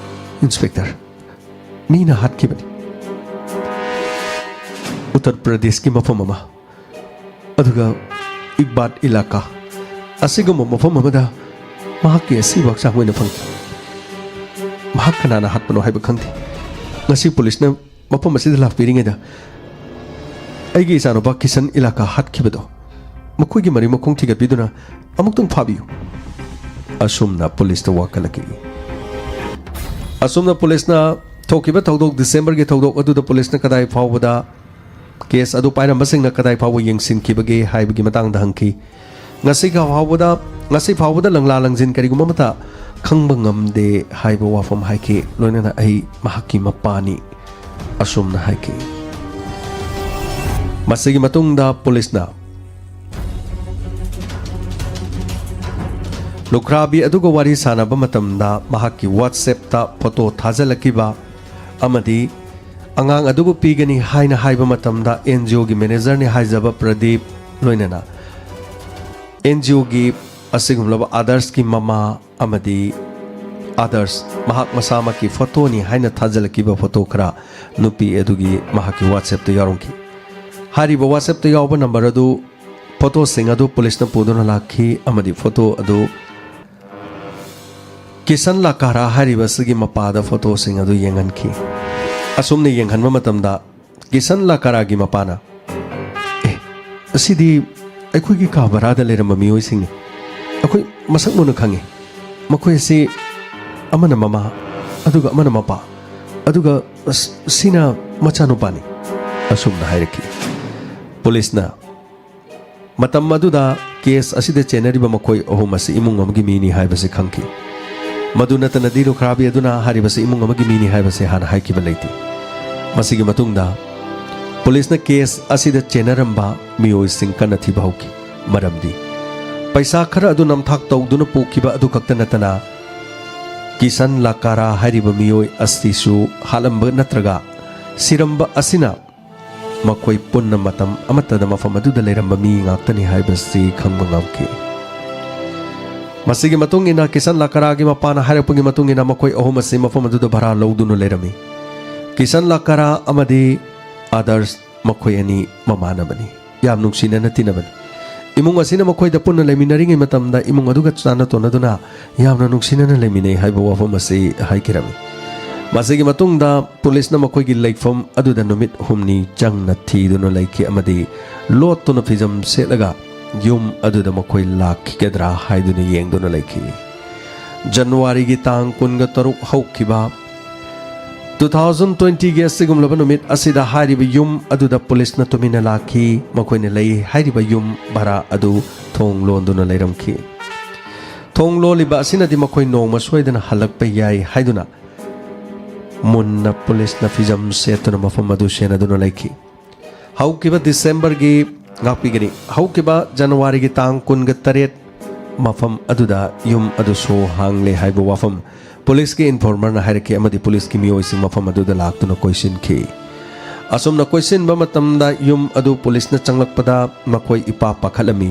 "ꯏꯟꯁꯄꯦꯛꯇꯔ, ꯃꯤꯅ ꯍꯥꯠꯈꯤꯕꯅꯤ꯫ ꯎꯠꯇꯔ ꯄ꯭ꯔꯗꯦꯁꯀꯤ ꯃꯐꯝ ꯑꯃ, ꯑꯗꯨꯒ ꯏꯛꯕꯥꯠ ꯏꯂꯥꯀꯥ ꯑꯁꯤꯒꯨꯝꯕ ꯃꯐꯝ ꯑꯃꯗ ꯃꯍꯥꯛꯀꯤ ꯑꯁꯤꯕ ꯍꯛꯆꯥꯡ ꯑꯣꯏꯅ ꯐꯪꯈꯤ꯫ ꯃꯍꯥꯛ ꯀꯅꯥꯅ ꯍꯥꯠꯄꯅꯣ ꯍꯥꯏꯕ ꯈꯪꯗꯦ꯫ ꯉꯁꯤ ꯄꯨꯂꯤꯁꯅ ꯃꯐꯝ ꯑꯁꯤꯗ ꯂꯥꯛꯄꯤꯔꯤꯉꯩꯗ ꯑꯩꯒꯤ ꯏꯆꯥꯅꯨꯄꯥ ꯀꯤꯁꯟ ꯏꯂꯥꯀꯥ ꯍꯥꯠꯈꯤꯕꯗꯣ ꯃꯈꯣꯏꯒꯤ ꯃꯔꯤ ꯃꯈꯣꯡ ꯊꯤꯒꯠꯄꯤꯗꯨꯅ ꯑꯃꯨꯛꯇꯪ ꯐꯥꯕꯤꯌꯨ꯫" ꯑꯁꯨꯝꯅ ꯄꯨꯂꯤꯁꯇ ꯋꯥꯀꯠꯂꯛꯈꯤ꯫ ꯑꯁꯨꯝꯅ ꯄꯨꯂꯤꯁꯅ ꯊꯣꯛꯈꯤꯕ ꯊꯧꯗꯣꯛ, ꯗꯤꯁꯦꯝꯕꯔꯒꯤ ꯊꯧꯗꯣꯛ ꯑꯗꯨꯗ ꯄꯨꯂꯤꯁꯅ ꯀꯗꯥꯏ ꯐꯥꯎꯕꯗ ꯀꯦꯁ ꯑꯗꯨ ꯄꯥꯏꯔꯝꯕꯁꯤꯡꯅ ꯀꯗꯥꯏ ꯐꯥꯎꯕ ꯌꯦꯡꯁꯤꯟꯈꯤꯕꯒꯦ ꯍꯥꯏꯕꯒꯤ ꯃꯇꯥꯡꯗ ꯍꯪꯈꯤ꯫ ꯉꯁꯤ ꯐꯥꯎꯕꯗ, ꯉꯁꯤ ꯐꯥꯎꯕꯗ ꯂꯪꯂꯥ ꯂꯪꯖꯤꯟ ꯀꯔꯤꯒꯨꯝꯕ ꯑꯃꯠꯇ ꯈꯪꯕ ꯉꯝꯗꯦ ꯍꯥꯏꯕ ꯋꯥꯐꯝ ꯍꯥꯏꯈꯤ꯫ ꯂꯣꯏꯅꯅ "ꯑꯩ ꯃꯍꯥꯛꯀꯤ ꯃꯄꯥꯅꯤ" ꯑꯁꯨꯝꯅ ꯍꯥꯏꯈꯤ꯫ ꯃꯁꯤꯒꯤ ꯃꯇꯨꯡꯗ ꯄꯨꯂꯤꯁꯅ ꯂꯨꯈ꯭ꯔꯥꯕꯤ ꯑꯗꯨꯒ ꯋꯥꯔꯤ ꯁꯥꯟꯅꯕ ꯃꯇꯝꯗ ꯃꯍꯥꯛꯀꯤ WhatsApp-ꯇ ꯐꯣꯇꯣ ꯊꯥꯖꯤꯜꯂꯛꯈꯤꯕ ꯑꯃꯗꯤ ꯑꯉꯥꯡ ꯑꯗꯨꯕꯨ ꯄꯤꯒꯅꯤ ꯍꯥꯏꯅ ꯍꯥꯏꯕ ꯃꯇꯝꯗ NGO-ꯒꯤ manager-ꯅꯤ ꯍꯥꯏꯖꯕ ꯄ꯭ꯔꯗꯤꯞ, ꯂꯣꯏꯅꯅ NGO-ꯒꯤ ꯑꯁꯤꯒꯨꯝꯂꯕ ꯑꯥꯗꯔꯁꯀꯤ ꯃꯃꯥ ꯑꯃꯗꯤ ꯑꯥꯗꯔꯁ ꯃꯍꯥꯛ ꯃꯁꯥꯃꯛꯀꯤ ꯐꯣꯇꯣꯅꯤ ꯍꯥꯏꯅ ꯊꯥꯖꯤꯜꯂꯛꯈꯤꯕ ꯐꯣꯇꯣ ꯈꯔ ꯅꯨꯄꯤ ꯑꯗꯨꯒꯤ ꯃꯍꯥꯛꯀꯤ WhatsApp-ꯇ ꯌꯥꯎꯔꯝꯈꯤ꯫ ꯍꯥꯏꯔꯤꯕ WhatsApp-ꯇ ꯌꯥꯎꯕ ꯅꯝꯕꯔ ꯑꯗꯨ, ꯐꯣꯇꯣꯁꯤꯡ ꯑꯗꯨ ꯄꯨꯂꯤꯁꯅ ꯄꯨꯗꯨꯅ ꯂꯥꯛꯈꯤ ꯑꯃꯗꯤ ꯐꯣꯇꯣ ꯑꯗꯨ ꯀꯤꯁꯟ ꯂꯥꯀꯥꯔꯥ ꯍꯥꯏꯔꯤꯕ ꯑꯁꯤꯒꯤ ꯃꯄꯥꯗ ꯐꯣꯇꯣꯁꯤꯡ ꯑꯗꯨ ꯌꯦꯡꯍꯟꯈꯤ꯫ ꯑꯁꯨꯝꯅ ꯌꯦꯡꯍꯟꯕ ꯃꯇꯝꯗ ꯀꯤꯁꯟ ꯂꯥꯀꯥꯔꯥꯒꯤ ꯃꯄꯥꯅ, "ꯑꯦ, ꯑꯁꯤꯗꯤ ꯑꯩꯈꯣꯏꯒꯤ ꯀꯥ ꯚꯔꯥꯗ ꯂꯩꯔꯝꯕ ꯃꯤꯑꯣꯏꯁꯤꯡꯅꯤ꯫ ꯑꯩꯈꯣꯏ ꯃꯁꯛ ꯃꯨꯟꯅ ꯈꯪꯉꯤ꯫ ꯃꯈꯣꯏ ꯑꯁꯤ ꯑꯃꯅ ꯃꯃꯥ, ꯑꯗꯨꯒ ꯑꯃꯅ ꯃꯄꯥ, ꯑꯗꯨꯒ ꯑꯁ-, ꯁꯤꯅ ꯃꯆꯥꯅꯨꯄꯥꯅꯤ," ꯑꯁꯨꯝꯅ ꯍꯥꯏꯔꯛꯈꯤ꯫ ꯄꯨꯂꯤꯁꯅ ꯃꯇꯝ ꯑꯗꯨꯗ ꯀꯦꯁ ꯑꯁꯤꯗ ꯆꯦꯟꯅꯔꯤꯕ ꯃꯈꯣꯏ ꯑꯍꯨꯝ ꯑꯁꯤ ꯏꯃꯨꯡ ꯑꯃꯒꯤ ꯃꯤꯅꯤ ꯍꯥꯏꯕꯁꯤ ꯈꯪꯈꯤ꯫ ꯃꯗꯨ ꯅꯠꯇꯅ ꯗꯤ ꯂꯨꯈ꯭ꯔꯥꯕꯤ ꯑꯗꯨꯅ ꯍꯥꯏꯔꯤꯕꯁꯤ ꯏꯃꯨꯡ ꯑꯃꯒꯤ ꯃꯤꯅꯤ ꯍꯥꯏꯕꯁꯤ ꯍꯥꯟꯅ ꯍꯥꯏꯈꯤꯕ ꯂꯩꯇꯦ꯫ ꯃꯁꯤꯒꯤ ꯃꯇꯨꯡꯗ ꯄꯨꯂꯤꯁꯅ ꯀꯦꯁ ꯑꯁꯤꯗ ꯆꯦꯟꯅꯔꯝꯕ ꯃꯤꯑꯣꯏꯁꯤꯡ ꯀꯟꯅ ꯊꯤꯕ ꯍꯧꯈꯤ꯫ ꯃꯔꯝꯗꯤ ꯄꯩꯁꯥ ꯈꯔ ꯑꯗꯨ ꯅꯝꯊꯥꯛ ꯇꯧꯗꯨꯅ ꯄꯨꯈꯤꯕ ꯑꯗꯨ ꯈꯛꯇ ꯅꯠꯇꯅ ꯀꯤꯁꯟ ꯂꯥꯀꯥꯔꯥ ꯍꯥꯏꯔꯤꯕ ꯃꯤꯑꯣꯏ ꯑꯁꯤꯁꯨ ꯍꯥꯠꯂꯝꯕ ꯅꯠꯇ꯭ꯔꯒ ꯁꯤꯔꯝꯕ ꯑꯁꯤꯅ ꯃꯈꯣꯏ ꯄꯨꯟꯅ ꯃꯇꯝ ꯑꯃꯠꯇꯗ ꯃꯐꯝ ꯑꯗꯨꯗ ꯂꯩꯔꯝꯕ ꯃꯤ ꯉꯥꯛꯇꯅꯤ ꯍꯥꯏꯕꯁꯤ ꯈꯪꯕ ꯉꯝꯈꯤ꯫ ꯃꯁꯤꯒꯤ ꯃꯇꯨꯡ ꯏꯟꯅ ꯀꯤꯁꯟ ꯂꯥꯀꯥꯔꯥꯒꯤ ꯃꯄꯥꯅ ꯍꯥꯏꯔꯛꯄꯒꯤ ꯃꯇꯨꯡ ꯏꯟꯅ ꯃꯈꯣꯏ ꯑꯍꯨꯝ ꯑꯁꯤ ꯃꯐꯝ ꯑꯗꯨꯗ ꯚꯔꯥ ꯂꯧꯗꯨꯅ ꯂꯩꯔꯝꯃꯤ꯫ ꯀꯤꯁꯟ ꯂꯥꯀꯥꯔꯥ ꯑꯃꯗꯤ ꯑꯥꯗꯔꯁ ꯃꯈꯣꯏ ꯑꯅꯤ ꯃꯃꯥꯟꯅꯕꯅꯤ, ꯌꯥꯝ ꯅꯨꯡꯁꯤꯅꯅ ꯇꯤꯟꯅꯕꯅꯤ꯫ ꯏꯃꯨꯡ ꯑꯁꯤꯅ ꯃꯈꯣꯏꯗ ꯄꯨꯟꯅ ꯂꯩꯃꯤꯟꯅꯔꯤꯉꯩ ꯃꯇꯝꯗ ꯏꯃꯨꯡ ꯑꯗꯨꯒ ꯆꯥꯟꯅ ꯇꯣꯟꯅꯗꯨꯅ ꯌꯥꯝꯅ ꯅꯨꯡꯁꯤꯅꯅ ꯂꯩꯃꯤꯟꯅꯩ ꯍꯥꯏꯕ ꯋꯥꯐꯝ ꯑꯁꯤ ꯍꯥꯏꯈꯤꯔꯝꯃꯤ꯫ ꯃꯁꯤꯒꯤ ꯃꯇꯨꯡꯗ ꯄꯨꯂꯤꯁꯅ ꯃꯈꯣꯏꯒꯤ ꯂꯩꯐꯝ ꯑꯗꯨꯗ ꯅꯨꯃꯤꯠ ꯍꯨꯝꯅꯤ ꯆꯪꯅ ꯊꯤꯗꯨꯅ ꯂꯩꯈꯤ ꯑꯃꯗꯤ ꯂꯣꯠꯇꯨꯅ ꯐꯤꯖꯝ ꯁꯦꯠꯂꯒ ꯌꯨꯝ ꯑꯗꯨꯗ ꯃꯈꯣꯏ ꯂꯥꯛꯈꯤꯒꯗ꯭ꯔꯥ ꯍꯥꯏꯗꯨꯅ ꯌꯦꯡꯗꯨꯅ ꯂꯩꯈꯤ꯫ ꯖꯅꯋꯥꯔꯤꯒꯤ ꯇꯥꯡ ꯀꯨꯟꯒ ꯇꯔꯨꯛ ꯍꯧꯈꯤꯕ ꯇꯨ ꯊꯥꯎꯖꯟ ꯇ꯭ꯋꯦꯟꯇꯤꯒꯤ ꯑꯁꯤꯒꯨꯝꯂꯕ ꯅꯨꯃꯤꯠ ꯑꯁꯤꯗ ꯍꯥꯏꯔꯤꯕ ꯌꯨꯝ ꯑꯗꯨꯗ ꯄꯨꯂꯤꯁꯅ ꯇꯨꯃꯤꯟꯅ ꯂꯥꯛꯈꯤ꯫ ꯃꯈꯣꯏꯅ ꯂꯩ ꯍꯥꯏꯔꯤꯕ ꯌꯨꯝ ꯚꯔꯥ ꯑꯗꯨ ꯊꯣꯡ ꯂꯣꯟꯗꯨꯅ ꯂꯩꯔꯝꯈꯤ꯫ ꯊꯣꯡ ꯂꯣꯜꯂꯤꯕ ꯑꯁꯤꯅꯗꯤ ꯃꯈꯣꯏ ꯅꯣꯡꯃ ꯁꯣꯏꯗꯅ ꯍꯜꯂꯛꯄ ꯌꯥꯏ ꯍꯥꯏꯗꯨꯅ ꯃꯨꯟꯅ ꯄꯨꯂꯤꯁꯅ ꯐꯤꯖꯝ ꯁꯦꯠꯇꯨꯅ ꯃꯐꯝ ꯑꯗꯨ ꯁꯦꯟꯅꯗꯨꯅ ꯂꯩꯈꯤ꯫ ꯍꯧꯈꯤꯕ ꯗꯤꯁꯦꯝꯕꯔꯒꯤ, ꯉꯥꯛꯄꯤꯒꯅꯤ, ꯍꯧꯈꯤꯕ ꯖꯅꯋꯥꯔꯤꯒꯤ ꯇꯥꯡ ꯀꯨꯟꯒ ꯇꯔꯦꯠ ꯃꯐꯝ ꯑꯗꯨꯗ ꯌꯨꯝ ꯑꯗꯨ ꯁꯣ ꯍꯥꯡꯂꯦ ꯍꯥꯏꯕ ꯋꯥꯐꯝ ꯄꯨꯂꯤꯁꯀꯤ ꯏꯟꯐꯣꯔꯃꯔꯅ ꯍꯥꯏꯔꯛꯈꯤ ꯑꯃꯗꯤ ꯄꯨꯂꯤꯁꯀꯤ ꯃꯤꯑꯣꯏꯁꯤꯡ ꯃꯐꯝ ꯑꯗꯨꯗ ꯂꯥꯛꯇꯨꯅ ꯀꯣꯏꯁꯤꯟꯈꯤ꯫ ꯑꯁꯨꯝꯅ ꯀꯣꯏꯁꯤꯟꯕ ꯃꯇꯝꯗ ꯌꯨꯝ ꯑꯗꯨ ꯄꯨꯂꯤꯁꯅ ꯆꯪꯂꯛꯄꯗ ꯃꯈꯣꯏ ꯏꯄꯥ ꯄꯥꯈꯠꯂꯝꯃꯤ꯫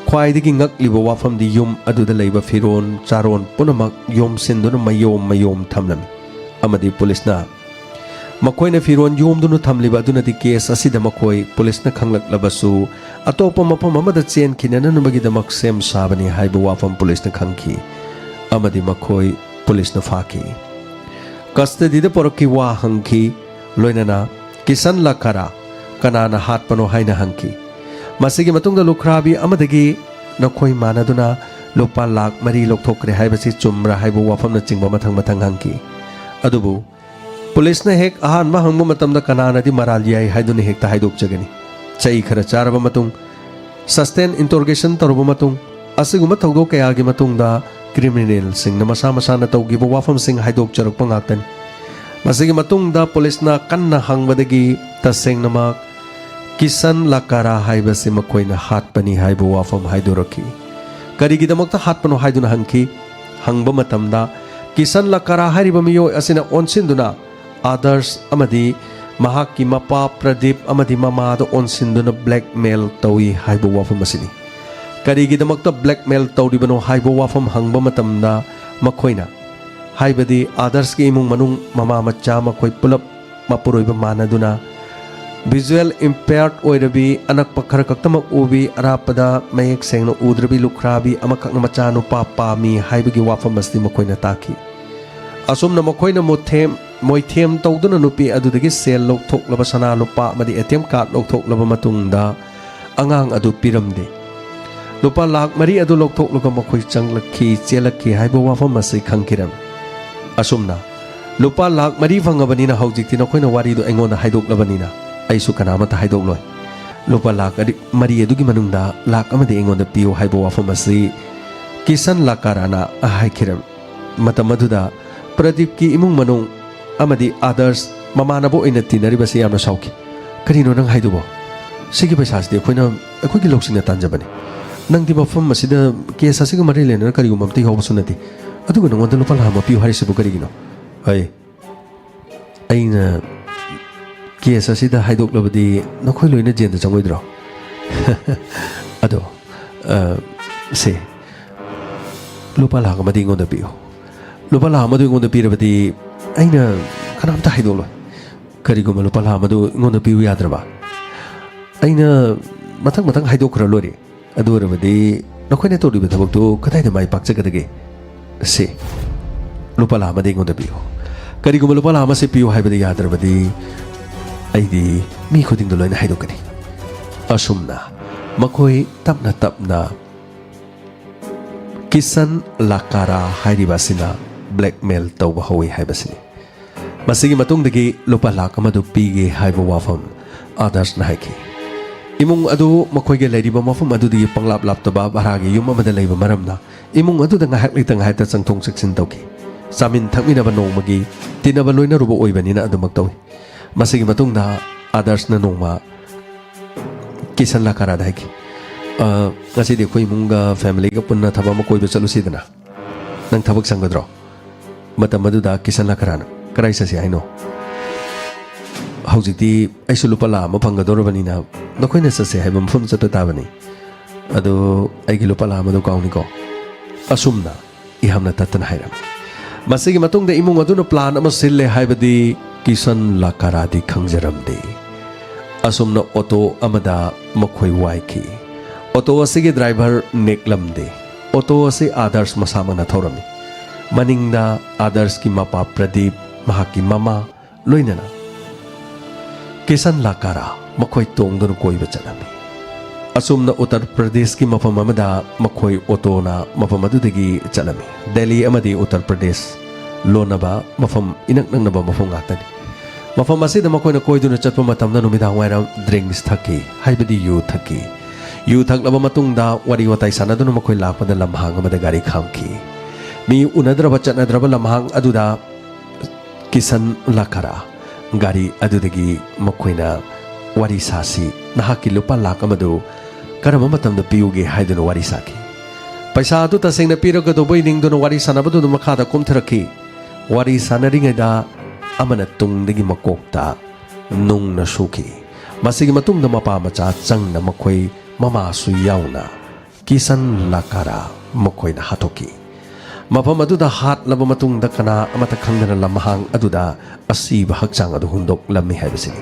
ꯈ꯭ꯋꯥꯏꯗꯒꯤ ꯉꯛꯂꯤꯕ ꯋꯥꯐꯝꯗꯤ ꯌꯨꯝ ꯑꯗꯨꯗ ꯂꯩꯕ ꯐꯤꯔꯣꯟ ꯆꯥꯔꯣꯟ ꯄꯨꯝꯅꯃꯛ ꯌꯣꯝꯁꯤꯟꯗꯨꯅ ꯃꯌꯣꯝ ꯃꯌꯣꯝ ꯊꯝꯂꯝꯃꯤ ꯑꯃꯗꯤ ꯄꯨꯂꯤꯁꯅ ꯃꯈꯣꯏꯅ ꯐꯤꯔꯣꯟ ꯌꯣꯝꯗꯨꯅ ꯊꯝꯂꯤꯕ ꯑꯗꯨꯅꯗꯤ ꯀꯦꯁ ꯑꯁꯤꯗ ꯃꯈꯣꯏ ꯄꯨꯂꯤꯁꯅ ꯈꯪꯂꯛꯂꯕꯁꯨ ꯑꯇꯣꯞꯄ ꯃꯐꯝ ꯑꯃꯗ ꯆꯦꯟꯈꯤꯅꯅꯕꯒꯤꯗꯃꯛ ꯁꯦꯝ ꯁꯥꯕꯅꯤ ꯍꯥꯏꯕ ꯋꯥꯐꯝ ꯄꯨꯂꯤꯁꯅ ꯈꯪꯈꯤ ꯑꯃꯗꯤ ꯃꯈꯣꯏ ꯄꯨꯂꯤꯁꯅ ꯐꯥꯈꯤ꯫ ꯀꯁꯇꯗꯤꯗ ꯄꯨꯔꯛꯈꯤ, ꯋꯥ ꯍꯪꯈꯤ, ꯂꯣꯏꯅꯅ ꯀꯤꯁꯟ ꯂꯀꯥꯔꯥ ꯀꯅꯥꯅ ꯍꯥꯠꯄꯅꯣ ꯍꯥꯏꯅ ꯍꯪꯈꯤ꯫ ꯃꯁꯤꯒꯤ ꯃꯇꯨꯡꯗ ꯂꯨꯈ꯭ꯔꯥꯕꯤ ꯑꯃꯗꯒꯤ ꯅꯈꯣꯏ ꯃꯥꯟꯅꯗꯨꯅ ꯂꯨꯄꯥ ꯂꯥꯈ ꯃꯔꯤ ꯂꯧꯊꯣꯛꯈ꯭ꯔꯦ ꯍꯥꯏꯕꯁꯤ ꯆꯨꯝꯕ꯭ꯔꯥ ꯍꯥꯏꯕ ꯋꯥꯐꯝꯅꯆꯤꯡꯕ ꯃꯊꯪ ꯃꯊꯪ ꯍꯪꯈꯤ꯫ ꯑꯗꯨꯕꯨ ꯄꯨꯂꯤꯁꯅ ꯍꯦꯛ ꯑꯍꯥꯟꯕ ꯍꯪꯕ ꯃꯇꯝꯗ ꯀꯅꯥꯅꯗꯤ ꯃꯔꯥꯜ ꯌꯥꯏ ꯍꯥꯏꯗꯨꯅ ꯍꯦꯛꯇ ꯍꯥꯏꯗꯣꯛꯆꯒꯅꯤ꯫ ꯆꯩ ꯈꯔ ꯆꯥꯔꯕ ꯃꯇꯨꯡ, ꯁꯁꯇꯦꯟ ꯏꯟꯇꯣꯔꯒꯦꯁꯟ ꯇꯧꯔꯕ ꯃꯇꯨꯡ, ꯑꯁꯤꯒꯨꯝꯕ ꯊꯧꯗꯣꯛ ꯀꯌꯥꯒꯤ ꯃꯇꯨꯡꯗ ꯀ꯭ꯔꯤꯃꯤꯅꯦꯜꯁꯤꯡꯅ ꯃꯁꯥ ꯃꯁꯥꯅ ꯇꯧꯈꯤꯕ ꯋꯥꯐꯝꯁꯤꯡ ꯍꯥꯏꯗꯣꯛꯆꯔꯛꯄ ꯉꯥꯛꯇꯅꯤ꯫ ꯃꯁꯤꯒꯤ ꯃꯇꯨꯡꯗ ꯄꯨꯂꯤꯁꯅ ꯀꯟꯅ ꯍꯪꯕꯗꯒꯤ ꯇꯁꯦꯡꯅꯃꯛ ꯀꯤꯁꯟ ꯂꯀꯥꯔꯥ ꯍꯥꯏꯕꯁꯤ ꯃꯈꯣꯏꯅ ꯍꯥꯠꯄꯅꯤ ꯍꯥꯏꯕ ꯋꯥꯐꯝ ꯍꯥꯏꯗꯣꯔꯛꯈꯤ꯫ ꯀꯔꯤꯒꯤꯗꯃꯛꯇ ꯍꯥꯠꯄꯅꯣ ꯍꯥꯏꯗꯨꯅ ꯍꯪꯈꯤ꯫ ꯍꯪꯕ ꯃꯇꯝꯗ ꯀꯤꯁꯟ ꯂꯀꯥꯔꯥ ꯍꯥꯏꯔꯤꯕ ꯃꯤꯑꯣꯏ ꯑꯁꯤꯅ ꯑꯣꯟꯁꯤꯟꯗꯨꯅ ꯑꯥꯗꯔꯁ ꯑꯃꯗꯤ ꯃꯍꯥꯛꯀꯤ ꯃꯄꯥ ꯄ꯭ꯔꯗꯤꯞ ꯑꯃꯗꯤ ꯃꯃꯥꯗ ꯑꯣꯟꯁꯤꯟꯗꯨꯅ ꯕ꯭ꯂꯦꯛꯃꯦꯜ ꯇꯧꯏ ꯍꯥꯏꯕ ꯋꯥꯐꯝ ꯑꯁꯤꯅꯤ꯫ ꯀꯔꯤꯒꯤꯗꯃꯛꯇ ꯕ꯭ꯂꯦꯛꯃꯦꯜ ꯇꯧꯔꯤꯕꯅꯣ ꯍꯥꯏꯕ ꯋꯥꯐꯝ ꯍꯪꯕ ꯃꯇꯝꯗ ꯃꯈꯣꯏꯅ, ꯍꯥꯏꯕꯗꯤ ꯑꯥꯗꯔꯁꯀꯤ ꯏꯃꯨꯡ ꯃꯅꯨꯡ, ꯃꯃꯥ ꯃꯆꯥ ꯃꯈꯣꯏ ꯄꯨꯂꯞ ꯃꯄꯨꯔꯣꯏꯕ ꯃꯥꯟꯅꯗꯨꯅ, ꯚꯤꯖꯨꯋꯦꯜ ꯏꯝꯄꯦꯌꯔꯗ ꯑꯣꯏꯔꯕꯤ, ꯑꯅꯛꯄ ꯈꯔ ꯈꯛꯇꯃꯛ ꯎꯕꯤ, ꯑꯔꯥꯞꯄꯗ ꯃꯌꯦꯛ ꯁꯦꯡꯅ ꯎꯗ꯭ꯔꯕꯤ ꯂꯨꯈ꯭ꯔꯥꯕꯤ ꯑꯃꯈꯛꯅ ꯃꯆꯥꯅꯨꯄꯥ ꯄꯥꯝꯃꯤ ꯍꯥꯏꯕꯒꯤ ꯋꯥꯐꯝ ꯑꯁꯤ ꯃꯈꯣꯏꯅ ꯇꯥꯛꯈꯤ꯫ ꯑꯁꯨꯝꯅ ꯃꯈꯣꯏꯅ ꯃꯣꯏꯊꯦꯝ ꯇꯧꯗꯨꯅ ꯅꯨꯄꯤ ꯑꯗꯨꯗꯒꯤ ꯁꯦꯜ ꯂꯧꯊꯣꯛꯂꯕ, ꯁꯅꯥ ꯂꯨꯄꯥ ꯑꯃꯗꯤ ꯑꯦ ꯇꯤ ꯑꯦꯝ ꯀꯥꯔꯗ ꯂꯧꯊꯣꯛꯂꯕ ꯃꯇꯨꯡꯗ ꯑꯉꯥꯡ ꯑꯗꯨ ꯄꯤꯔꯝꯗꯦ꯫ ꯂꯨꯄꯥ ꯂꯥꯈ ꯃꯔꯤ ꯑꯗꯨ ꯂꯧꯊꯣꯛꯂꯒ ꯃꯈꯣꯏ ꯆꯪꯂꯛꯈꯤ, ꯆꯦꯜꯂꯛꯈꯤ ꯍꯥꯏꯕ ꯋꯥꯐꯝ ꯑꯁꯤ ꯈꯪꯈꯤꯔꯝꯃꯤ꯫ ꯑꯁꯨꯝꯅ ꯂꯨꯄꯥ ꯂꯥꯈ ꯃꯔꯤ ꯐꯪꯉꯕꯅꯤꯅ ꯍꯧꯖꯤꯛꯇꯤ ꯅꯈꯣꯏꯅ ꯋꯥꯔꯤꯗꯨ ꯑꯩꯉꯣꯟꯗ ꯍꯥꯏꯗꯣꯛꯂꯕꯅꯤꯅ ꯑꯩꯁꯨ ꯀꯅꯥꯃꯠꯇ ꯍꯥꯏꯗꯣꯛꯂꯣꯏ꯫ ꯂꯨꯄꯥ ꯂꯥꯈ ꯑꯗꯤ-, ꯃꯔꯤ ꯑꯗꯨꯒꯤ ꯃꯅꯨꯡꯗ ꯂꯥꯈ ꯑꯃꯗꯤ ꯑꯩꯉꯣꯟꯗ ꯄꯤꯌꯨ ꯍꯥꯏꯕ ꯋꯥꯐꯝ ꯑꯁꯤ ꯀꯤꯁꯟ ꯂꯥꯀꯥꯔꯥꯅ ꯍꯥꯏꯈꯤꯔꯝꯃꯤ꯫ ꯃꯇꯝ ꯑꯗꯨꯗ ꯄ꯭ꯔꯗꯤꯞꯀꯤ ꯏꯃꯨꯡ ꯃꯅꯨꯡ ꯑꯃꯗꯤ ꯑꯥꯗꯔꯁ ꯃꯃꯥꯟꯅꯕ ꯑꯣꯏꯅ ꯇꯤꯟꯅꯔꯤꯕꯁꯤ ꯌꯥꯝꯅ ꯁꯥꯎꯈꯤ꯫ "ꯀꯔꯤꯅꯣ ꯅꯪ ꯍꯥꯏꯗꯨꯕꯣ? ꯁꯤꯒꯤ ꯄꯩꯁꯥꯁꯤꯗꯤ ꯑꯩꯈꯣꯏꯅ, ꯑꯩꯈꯣꯏꯒꯤ ꯂꯧꯁꯤꯡꯅ ꯇꯥꯟꯖꯕꯅꯤ꯫ ꯅꯪꯗꯤ ꯃꯐꯝ ꯑꯁꯤꯗ ꯀꯦꯁ ꯑꯁꯤꯒ ꯃꯔꯤ ꯂꯩꯅꯅ ꯀꯔꯤꯒꯨꯝꯕ ꯑꯝꯇ ꯌꯥꯎꯕꯁꯨ ꯅꯠꯇꯦ, ꯑꯗꯨꯒ ꯅꯉꯣꯟꯗ ꯂꯨꯄꯥ ꯂꯥꯈ ꯑꯃ ꯄꯤꯌꯨ ꯍꯥꯏꯔꯤꯁꯤꯕꯨ ꯀꯔꯤꯒꯤꯅꯣ?" "ꯑꯩ, ꯑꯩꯅ ꯀꯦꯁ ꯑꯁꯤꯗ ꯍꯥꯏꯗꯣꯛꯂꯕꯗꯤ ꯅꯈꯣꯏ ꯂꯣꯏꯅ ꯖꯦꯜꯗ ꯆꯪꯉꯣꯏꯗ꯭ꯔꯣ?" "ꯑꯗꯣ, ꯑ, ꯁꯦ, ꯂꯨꯄꯥ ꯂꯥꯈ ꯑꯃꯗꯤ ꯑꯩꯉꯣꯟꯗ ꯄꯤꯌꯨ꯫ ꯂꯨꯄꯥ ꯂꯥꯈ ꯑꯃꯗꯨ ꯑꯩꯉꯣꯟꯗ ꯄꯤꯔꯕꯗꯤ ꯑꯩꯅ ꯀꯅꯥꯝꯇ ꯍꯥꯏꯗꯣꯛꯂꯣꯏ꯫ ꯀꯔꯤꯒꯨꯝꯕ ꯂꯨꯄꯥ ꯂꯥꯈ ꯑꯃꯗꯨ ꯑꯩꯉꯣꯟꯗ ꯄꯤꯌꯨ ꯌꯥꯗ꯭ꯔꯕ? ꯑꯩꯅ ꯃꯊꯪ ꯃꯊꯪ ꯍꯥꯏꯗꯣꯛꯈ꯭ꯔ ꯂꯣꯏꯔꯦ꯫ ꯑꯗꯨ ꯑꯣꯏꯔꯕꯗꯤ ꯅꯈꯣꯏꯅ ꯇꯧꯔꯤꯕ ꯊꯕꯛꯇꯨ ꯀꯗꯥꯏꯗ ꯃꯥꯏ ꯄꯥꯛꯆꯒꯗꯒꯦ? ꯁꯦ, ꯂꯨꯄꯥ ꯂꯥꯈ ꯑꯃꯗꯤ ꯑꯩꯉꯣꯟꯗ ꯄꯤꯌꯨ꯫ ꯀꯔꯤꯒꯨꯝꯕ ꯂꯨꯄꯥ ꯂꯥꯈ ꯑꯃꯁꯦ ꯄꯤꯌꯨ ꯍꯥꯏꯕꯗ ꯌꯥꯗ꯭ꯔꯕꯗꯤ ꯑꯩꯗꯤ ꯃꯤ ꯈꯨꯗꯤꯡꯗ ꯂꯣꯏꯅ ꯍꯥꯏꯗꯣꯛꯀꯅꯤ꯫" ꯑꯁꯨꯝꯅ ꯃꯈꯣꯏ ꯇꯞꯅ ꯇꯞꯅ ꯀꯤꯁꯟ ꯂꯥꯀꯥꯔꯥ ꯍꯥꯏꯔꯤꯕ ꯑꯁꯤꯅ ꯕ꯭ꯂꯦꯛꯃꯦꯜ ꯇꯧꯕ ꯍꯧꯏ ꯍꯥꯏꯕꯁꯤꯅꯤ꯫ ꯃꯁꯤꯒꯤ ꯃꯇꯨꯡꯗꯒꯤ ꯂꯨꯄꯥ ꯂꯥꯈ ꯑꯃꯗꯨ ꯄꯤꯒꯦ ꯍꯥꯏꯕ ꯋꯥꯐꯝ ꯑꯥꯗꯔꯁꯅ ꯍꯥꯏꯈꯤ꯫ ꯏꯃꯨꯡ ꯑꯗꯨ ꯃꯈꯣꯏꯒꯤ ꯂꯩꯔꯤꯕ ꯃꯐꯝ ꯑꯗꯨꯗꯒꯤ ꯄꯪꯂꯥꯞ ꯂꯥꯞꯇꯕ ꯚꯔꯥꯒꯤ ꯌꯨꯝ ꯑꯃꯗ ꯂꯩꯕ ꯃꯔꯝꯅ ꯏꯃꯨꯡ ꯑꯗꯨꯗ ꯉꯥꯏꯍꯥꯛ ꯂꯩꯇ ꯉꯥꯏꯍꯥꯛꯇ ꯆꯪꯊꯣꯛ ꯆꯪꯁꯤꯟ ꯇꯧꯈꯤ꯫ ꯆꯥꯃꯤꯟ ꯊꯛꯃꯤꯟꯅꯕ ꯅꯣꯡꯃꯒꯤ ꯇꯤꯟꯅꯕ ꯂꯣꯏꯅꯔꯨꯕ ꯑꯣꯏꯕꯅꯤꯅ ꯑꯗꯨꯃꯛ ꯇꯧꯏ꯫ ꯃꯁꯤꯒꯤ ꯃꯇꯨꯡꯗ ꯑꯥꯗꯔꯁꯅ ꯅꯣꯡꯃ ꯀꯤꯁꯟ ꯂꯥꯀꯥꯔꯥꯗ ꯍꯥꯏꯈꯤ, "ꯑ, ꯉꯁꯤꯗꯤ ꯑꯩꯈꯣꯏ ꯏꯃꯨꯡꯒ ꯐꯦꯃꯤꯂꯤꯒ ꯄꯨꯟꯅ ꯊꯕꯛ ꯑꯃ ꯀꯣꯏꯕ ꯆꯠꯂꯨꯁꯤꯗꯅ꯫ ꯅꯪ ꯊꯕꯛ ꯁꯪꯒꯗ꯭ꯔꯣ?" ꯃꯇꯝ ꯑꯗꯨꯗ ꯀꯤꯁꯟ ꯂꯥꯀꯥꯔꯥꯅ, "ꯀꯗꯥꯏ ꯆꯠꯁꯤ ꯍꯥꯏꯅꯣ? ꯍꯧꯖꯤꯛꯇꯤ ꯑꯩꯁꯨ ꯂꯨꯄꯥ ꯂꯥꯈ ꯑꯃ ꯐꯪꯒꯗꯧꯔꯕꯅꯤꯅ ꯅꯈꯣꯏꯅ ꯆꯠꯁꯦ ꯍꯥꯏꯕ ꯃꯐꯝ ꯆꯠꯄ ꯇꯥꯕꯅꯤ꯫ ꯑꯗꯨ ꯑꯩꯒꯤ ꯂꯨꯄꯥ ꯂꯥꯈ ꯑꯃꯗꯨ ꯀꯥꯎꯅꯤꯀꯣ?" ꯑꯁꯨꯝꯅ ꯏꯍꯥꯝꯅ ꯇꯠꯇꯅ ꯍꯥꯏꯔꯝꯃꯤ꯫ ꯃꯁꯤꯒꯤ ꯃꯇꯨꯡꯗ ꯏꯃꯨꯡ ꯑꯗꯨꯅ ꯄ꯭ꯂꯥꯟ ꯑꯃ ꯁꯤꯜꯂꯦ ꯍꯥꯏꯕꯗꯤ ꯀꯤꯁꯟ ꯂꯥꯀꯥꯔꯥꯗꯤ ꯈꯪꯖꯔꯝꯗꯦ꯫ ꯑꯁꯨꯝꯅ ꯑꯣꯇꯣ ꯑꯃꯗ ꯃꯈꯣꯏ ꯋꯥꯏꯈꯤ꯫ ꯑꯣꯇꯣ ꯑꯁꯤꯒꯤ ꯗ꯭ꯔꯥꯏꯚꯔ ꯅꯦꯛꯂꯝꯗꯦ꯫ ꯑꯣꯇꯣ ꯑꯁꯤ ꯑꯥꯗꯔꯁ ꯃꯁꯥꯃꯛꯅ ꯊꯧꯔꯝꯃꯤ꯫ ꯃꯅꯤꯡꯗ ꯑꯥꯗꯔꯁꯀꯤ ꯃꯄꯥ ꯄ꯭ꯔꯗꯤꯞ, ꯃꯍꯥꯛꯀꯤ ꯃꯃꯥ, ꯂꯣꯏꯅꯅ ꯀꯤꯁꯟ ꯂꯥꯀꯥꯔꯥ ꯃꯈꯣꯏ ꯇꯣꯡꯗꯨꯅ ꯀꯣꯏꯕ ꯆꯠꯂꯝꯃꯤ꯫ ꯑꯁꯨꯝꯅ ꯎꯠꯇꯔ ꯄ꯭ꯔꯗꯦꯁꯀꯤ ꯃꯐꯝ ꯑꯃꯗ ꯃꯈꯣꯏ ꯑꯣꯇꯣꯅ ꯃꯐꯝ ꯑꯗꯨꯗꯒꯤ ꯆꯠꯂꯝꯃꯤ꯫ ꯗꯦꯜꯂꯤ ꯑꯃꯗꯤ ꯎꯠꯇꯔ ꯄ꯭ꯔꯗꯦꯁ ꯂꯣꯟꯅꯕ ꯃꯐꯝ, ꯏꯅꯛ ꯅꯛꯅꯕ ꯃꯐꯝ ꯉꯥꯛꯇꯅꯤ꯫ ꯃꯐꯝ ꯑꯁꯤꯗ ꯃꯈꯣꯏꯅ ꯀꯣꯏꯗꯨꯅ ꯆꯠꯄ ꯃꯇꯝꯗ ꯅꯨꯃꯤꯗꯥꯡ ꯋꯥꯏꯔꯝ drinks ꯊꯛꯈꯤ, ꯍꯥꯏꯕꯗꯤ ꯌꯨ ꯊꯛꯈꯤ꯫ ꯌꯨ ꯊꯛꯂꯕ ꯃꯇꯨꯡꯗ ꯋꯥꯔꯤ ꯋꯥꯇꯥꯏ ꯁꯥꯟꯅꯗꯨꯅ ꯃꯈꯣꯏ ꯂꯥꯛꯄꯗ ꯂꯝꯍꯥꯡ ꯑꯃꯗ ꯒꯥꯔꯤ ꯈꯥꯝꯈꯤ꯫ ꯃꯤ ꯎꯅꯗ꯭ꯔꯕ ꯆꯠꯅꯗ꯭ꯔꯕ ꯂꯝꯍꯥꯡ ꯑꯗꯨꯗ ꯀꯤꯁꯟ ꯂꯥꯀꯥꯔꯥ ꯒꯥꯔꯤ ꯑꯗꯨꯗꯒꯤ ꯃꯈꯣꯏꯅ ꯋꯥꯔꯤ ꯁꯥꯁꯤ, ꯅꯍꯥꯛꯀꯤ ꯂꯨꯄꯥ ꯂꯥꯈ ꯑꯃꯗꯨ ꯀꯔꯝꯕ ꯃꯇꯝꯗ ꯄꯤꯌꯨꯒꯦ ꯍꯥꯏꯗꯨꯅ ꯋꯥꯔꯤ ꯁꯥꯈꯤ꯫ ꯄꯩꯁꯥ ꯑꯗꯨ ꯇꯁꯦꯡꯅ ꯄꯤꯔꯒꯗꯧꯕꯩ ꯅꯤꯡꯗꯨꯅ ꯋꯥꯔꯤ ꯁꯥꯟꯅꯕꯗꯨ ꯑꯗꯨꯝ ꯃꯈꯥꯗ ꯀꯨꯝꯊꯔꯛꯈꯤ꯫ ꯋꯥꯔꯤ ꯁꯥꯟꯅꯔꯤꯉꯩꯗ ꯑꯃꯅ ꯇꯨꯡꯗꯒꯤ ꯃꯀꯣꯛꯇ ꯅꯨꯡꯅ ꯁꯨꯈꯤ꯫ ꯃꯁꯤꯒꯤ ꯃꯇꯨꯡꯗ ꯃꯄꯥ ꯃꯆꯥ ꯆꯪꯅ ꯃꯈꯣꯏ ꯃꯃꯥꯁꯨ ꯌꯥꯎꯅ ꯀꯤꯁꯟ ꯂꯥꯀꯥꯔꯥ ꯃꯈꯣꯏꯅ ꯍꯥꯠꯇꯣꯛꯈꯤ꯫ ꯃꯐꯝ ꯑꯗꯨꯗ ꯍꯥꯠꯂꯕ ꯃꯇꯨꯡꯗ ꯀꯅꯥ ꯑꯃꯠꯇ ꯈꯪꯗꯅ ꯂꯝꯍꯥꯡ ꯑꯗꯨꯗ ꯑꯁꯤꯕ ꯍꯛꯆꯥꯡ ꯑꯗꯨ ꯍꯨꯟꯗꯣꯛꯂꯝꯃꯤ ꯍꯥꯏꯕꯁꯤꯅꯤ꯫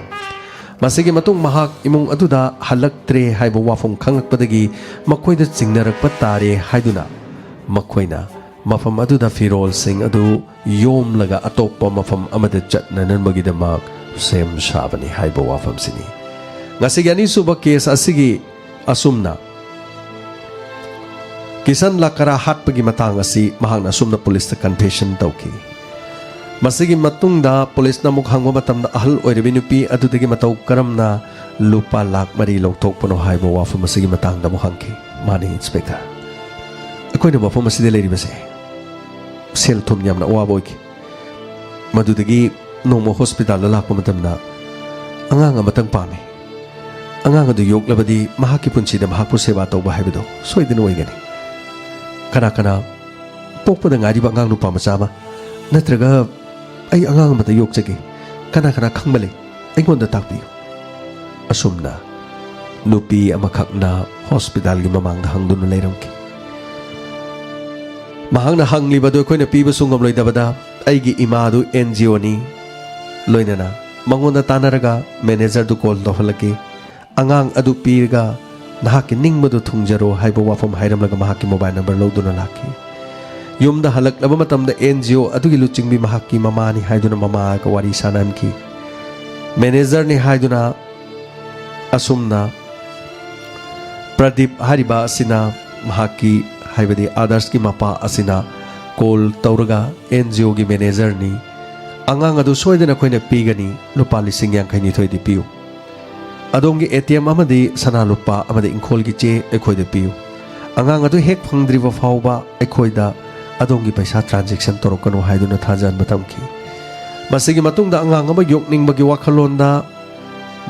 ꯃꯁꯤꯒꯤ ꯃꯇꯨꯡ ꯃꯍꯥꯛ ꯏꯃꯨꯡ ꯑꯗꯨꯗ ꯍꯜꯂꯛꯇ꯭ꯔꯦ ꯍꯥꯏꯕ ꯋꯥꯐꯝ ꯈꯪꯂꯛꯄꯗꯒꯤ ꯃꯈꯣꯏꯗ ꯆꯤꯡꯅꯔꯛꯄ ꯇꯥꯔꯦ ꯍꯥꯏꯗꯨꯅ ꯃꯈꯣꯏꯅ ꯃꯐꯝ ꯑꯗꯨꯗ ꯐꯤꯔꯣꯜꯁꯤꯡ ꯑꯗꯨ ꯌꯣꯝꯂꯒ ꯑꯇꯣꯞꯄ ꯃꯐꯝ ꯑꯃꯗ ꯆꯠꯅꯅꯕꯒꯤꯗꯃꯛ ꯁꯦꯝ ꯁꯥꯕꯅꯤ ꯍꯥꯏꯕ ꯋꯥꯐꯝꯁꯤꯅꯤ꯫ ꯉꯁꯤꯒꯤ ꯑꯅꯤꯁꯨꯕ ꯀꯦꯁ ꯑꯁꯤꯒꯤ ꯑꯁꯨꯝꯅ ꯀꯤꯁꯟ ꯂꯥꯀꯥꯔꯥ ꯍꯥꯠꯄꯒꯤ ꯃꯇꯥꯡ ꯑꯁꯤ ꯃꯍꯥꯛꯅ ꯑꯁꯨꯝꯅ ꯄꯨꯂꯤꯁꯇ ꯀꯟꯐꯦꯁꯟ ꯇꯧꯈꯤ꯫ ꯃꯁꯤꯒꯤ ꯃꯇꯨꯡꯗ ꯄꯨꯂꯤꯁꯅ ꯑꯃꯨꯛ ꯍꯪꯕ ꯃꯇꯝꯗ ꯑꯍꯜ ꯑꯣꯏꯔꯕꯤ ꯅꯨꯄꯤ ꯑꯗꯨꯗꯒꯤ ꯃꯇꯧ ꯀꯔꯝꯅ ꯂꯨꯄꯥ ꯂꯥꯈ ꯃꯔꯤ ꯂꯧꯊꯣꯛꯄꯅꯣ ꯍꯥꯏꯕ ꯋꯥꯐꯝ ꯑꯁꯤꯒꯤ ꯃꯇꯥꯡꯗ ꯑꯃꯨꯛ ꯍꯪꯈꯤ꯫ ꯃꯥꯅꯤ, ꯏꯟꯁꯄꯦꯛꯇꯔ, ꯑꯩꯈꯣꯏꯅ ꯃꯐꯝ ꯑꯁꯤꯗ ꯂꯩꯔꯤꯕꯁꯦ ꯁꯦꯜ ꯊꯨꯝ ꯌꯥꯝꯅ ꯑꯋꯥꯕ ꯑꯣꯏꯈꯤ꯫ ꯃꯗꯨꯗꯒꯤ ꯅꯣꯡꯃ ꯍꯣꯁꯄꯤꯇꯥꯜꯗ ꯂꯥꯛꯄ ꯃꯇꯝꯗ ꯑꯉꯥꯡ ꯑꯃꯇꯪ ꯄꯥꯝꯃꯤ꯫ ꯑꯉꯥꯡ ꯑꯗꯨ ꯌꯣꯛꯂꯕꯗꯤ ꯃꯍꯥꯛꯀꯤ ꯄꯨꯟꯁꯤꯗ ꯃꯍꯥꯛꯄꯨ ꯁꯦꯕꯥ ꯇꯧꯕ ꯍꯥꯏꯕꯗꯨ ꯁꯣꯏꯗꯅ ꯑꯣꯏꯒꯅꯤ꯫ ꯀꯅꯥ ꯀꯅꯥ ꯄꯣꯛꯄꯗ ꯉꯥꯏꯔꯤꯕ ꯑꯉꯥꯡ ꯅꯨꯄꯥ ꯃꯆꯥ ꯑꯃ ꯅꯠꯇ꯭ꯔꯒ ꯑꯩ ꯑꯉꯥꯡ ꯑꯃꯇ ꯌꯣꯛꯆꯒꯦ, ꯀꯅꯥ ꯀꯅꯥ ꯈꯪꯕ ꯂꯩ? ꯑꯩꯉꯣꯟꯗ ꯇꯥꯛꯄꯤꯌꯨ꯫ ꯑꯁꯨꯝꯅ ꯅꯨꯄꯤ ꯑꯃꯈꯛꯅ ꯍꯣꯁꯄꯤꯇꯥꯜꯒꯤ ꯃꯃꯥꯡꯗ ꯍꯪꯗꯨꯅ ꯂꯩꯔꯝꯈꯤ꯫ ꯃꯍꯥꯛꯅ ꯍꯪꯂꯤꯕꯗꯨ ꯑꯩꯈꯣꯏꯅ ꯄꯤꯕꯁꯨ ꯉꯝꯂꯣꯏꯗꯕꯗ ꯑꯩꯒꯤ ꯏꯃꯥ ꯑꯗꯨ ꯑꯦꯟ ꯖꯤ ꯑꯣꯅꯤ, ꯂꯣꯏꯅꯅ ꯃꯉꯣꯟꯗ ꯇꯥꯟꯅꯔꯒ ꯃꯦꯅꯦꯖꯔꯗꯨ ꯀꯣꯜ ꯇꯧꯍꯜꯂꯛꯈꯤ꯫ ꯑꯉꯥꯡ ꯑꯗꯨ ꯄꯤꯔꯒ ꯅꯍꯥꯛꯀꯤ ꯅꯤꯡꯕꯗꯨ ꯊꯨꯡꯖꯔꯣ ꯍꯥꯏꯕ ꯋꯥꯐꯝ ꯍꯥꯏꯔꯝꯂꯒ ꯃꯍꯥꯛꯀꯤ ꯃꯣꯕꯥꯏꯜ ꯅꯝꯕꯔ ꯂꯧꯗꯨꯅ ꯂꯥꯛꯈꯤ꯫ ꯌꯨꯝꯗ ꯍꯜꯂꯛꯂꯕ ꯃꯇꯝꯗ ꯑꯦꯟ ꯖꯤ ꯑꯣ ꯑꯗꯨꯒꯤ ꯂꯨꯆꯤꯡꯕꯤ ꯃꯍꯥꯛꯀꯤ ꯃꯃꯥꯅꯤ ꯍꯥꯏꯗꯨꯅ ꯃꯃꯥꯒ ꯋꯥꯔꯤ ꯁꯥꯅꯍꯟꯈꯤ꯫ ꯃꯦꯅꯦꯖꯔꯅꯤ ꯍꯥꯏꯗꯨꯅ ꯑꯁꯨꯝꯅ ꯄ꯭ꯔꯗꯤꯞ ꯍꯥꯏꯔꯤꯕ ꯑꯁꯤꯅ ꯃꯍꯥꯛꯀꯤ, ꯍꯥꯏꯕꯗꯤ ꯑꯥꯗꯔꯁꯀꯤ ꯃꯄꯥ ꯑꯁꯤꯅ ꯀꯣꯜ ꯇꯧꯔꯒ ꯑꯦꯟ ꯖꯤ ꯑꯣꯒꯤ ꯃꯦꯅꯦꯖꯔꯅꯤ, "ꯑꯉꯥꯡ ꯑꯗꯨ ꯁꯣꯏꯗꯅ ꯑꯩꯈꯣꯏꯅ ꯄꯤꯒꯅꯤ, ꯂꯨꯄꯥ ꯂꯤꯁꯤꯡ ꯌꯥꯡꯈꯩꯅꯤꯊꯣꯏꯗꯤ ꯄꯤꯌꯨ꯫ ꯑꯗꯣꯝꯒꯤ ꯑꯦ ꯇꯤ ꯑꯦꯝ ꯑꯃꯗꯤ ꯁꯅꯥ ꯂꯨꯄꯥ ꯑꯃꯗꯤ ꯏꯪꯈꯣꯜꯒꯤ ꯆꯦ ꯑꯩꯈꯣꯏꯗ ꯄꯤꯌꯨ꯫ ꯑꯉꯥꯡ ꯑꯗꯨ ꯍꯦꯛ ꯐꯪꯗ꯭ꯔꯤꯕ ꯐꯥꯎꯕ ꯑꯩꯈꯣꯏꯗ ꯑꯗꯣꯝꯒꯤ ꯄꯩꯁꯥ ꯇ꯭ꯔꯥꯟꯖꯦꯛꯁꯟ ꯇꯧꯔꯛꯀꯅꯨ" ꯍꯥꯏꯗꯨꯅ ꯊꯥꯖꯍꯟꯕ ꯊꯝꯈꯤ꯫ ꯃꯁꯤꯒꯤ ꯃꯇꯨꯡꯗ ꯑꯉꯥꯡ ꯑꯃ ꯌꯣꯛꯅꯤꯡꯕꯒꯤ ꯋꯥꯈꯜꯂꯣꯟꯗ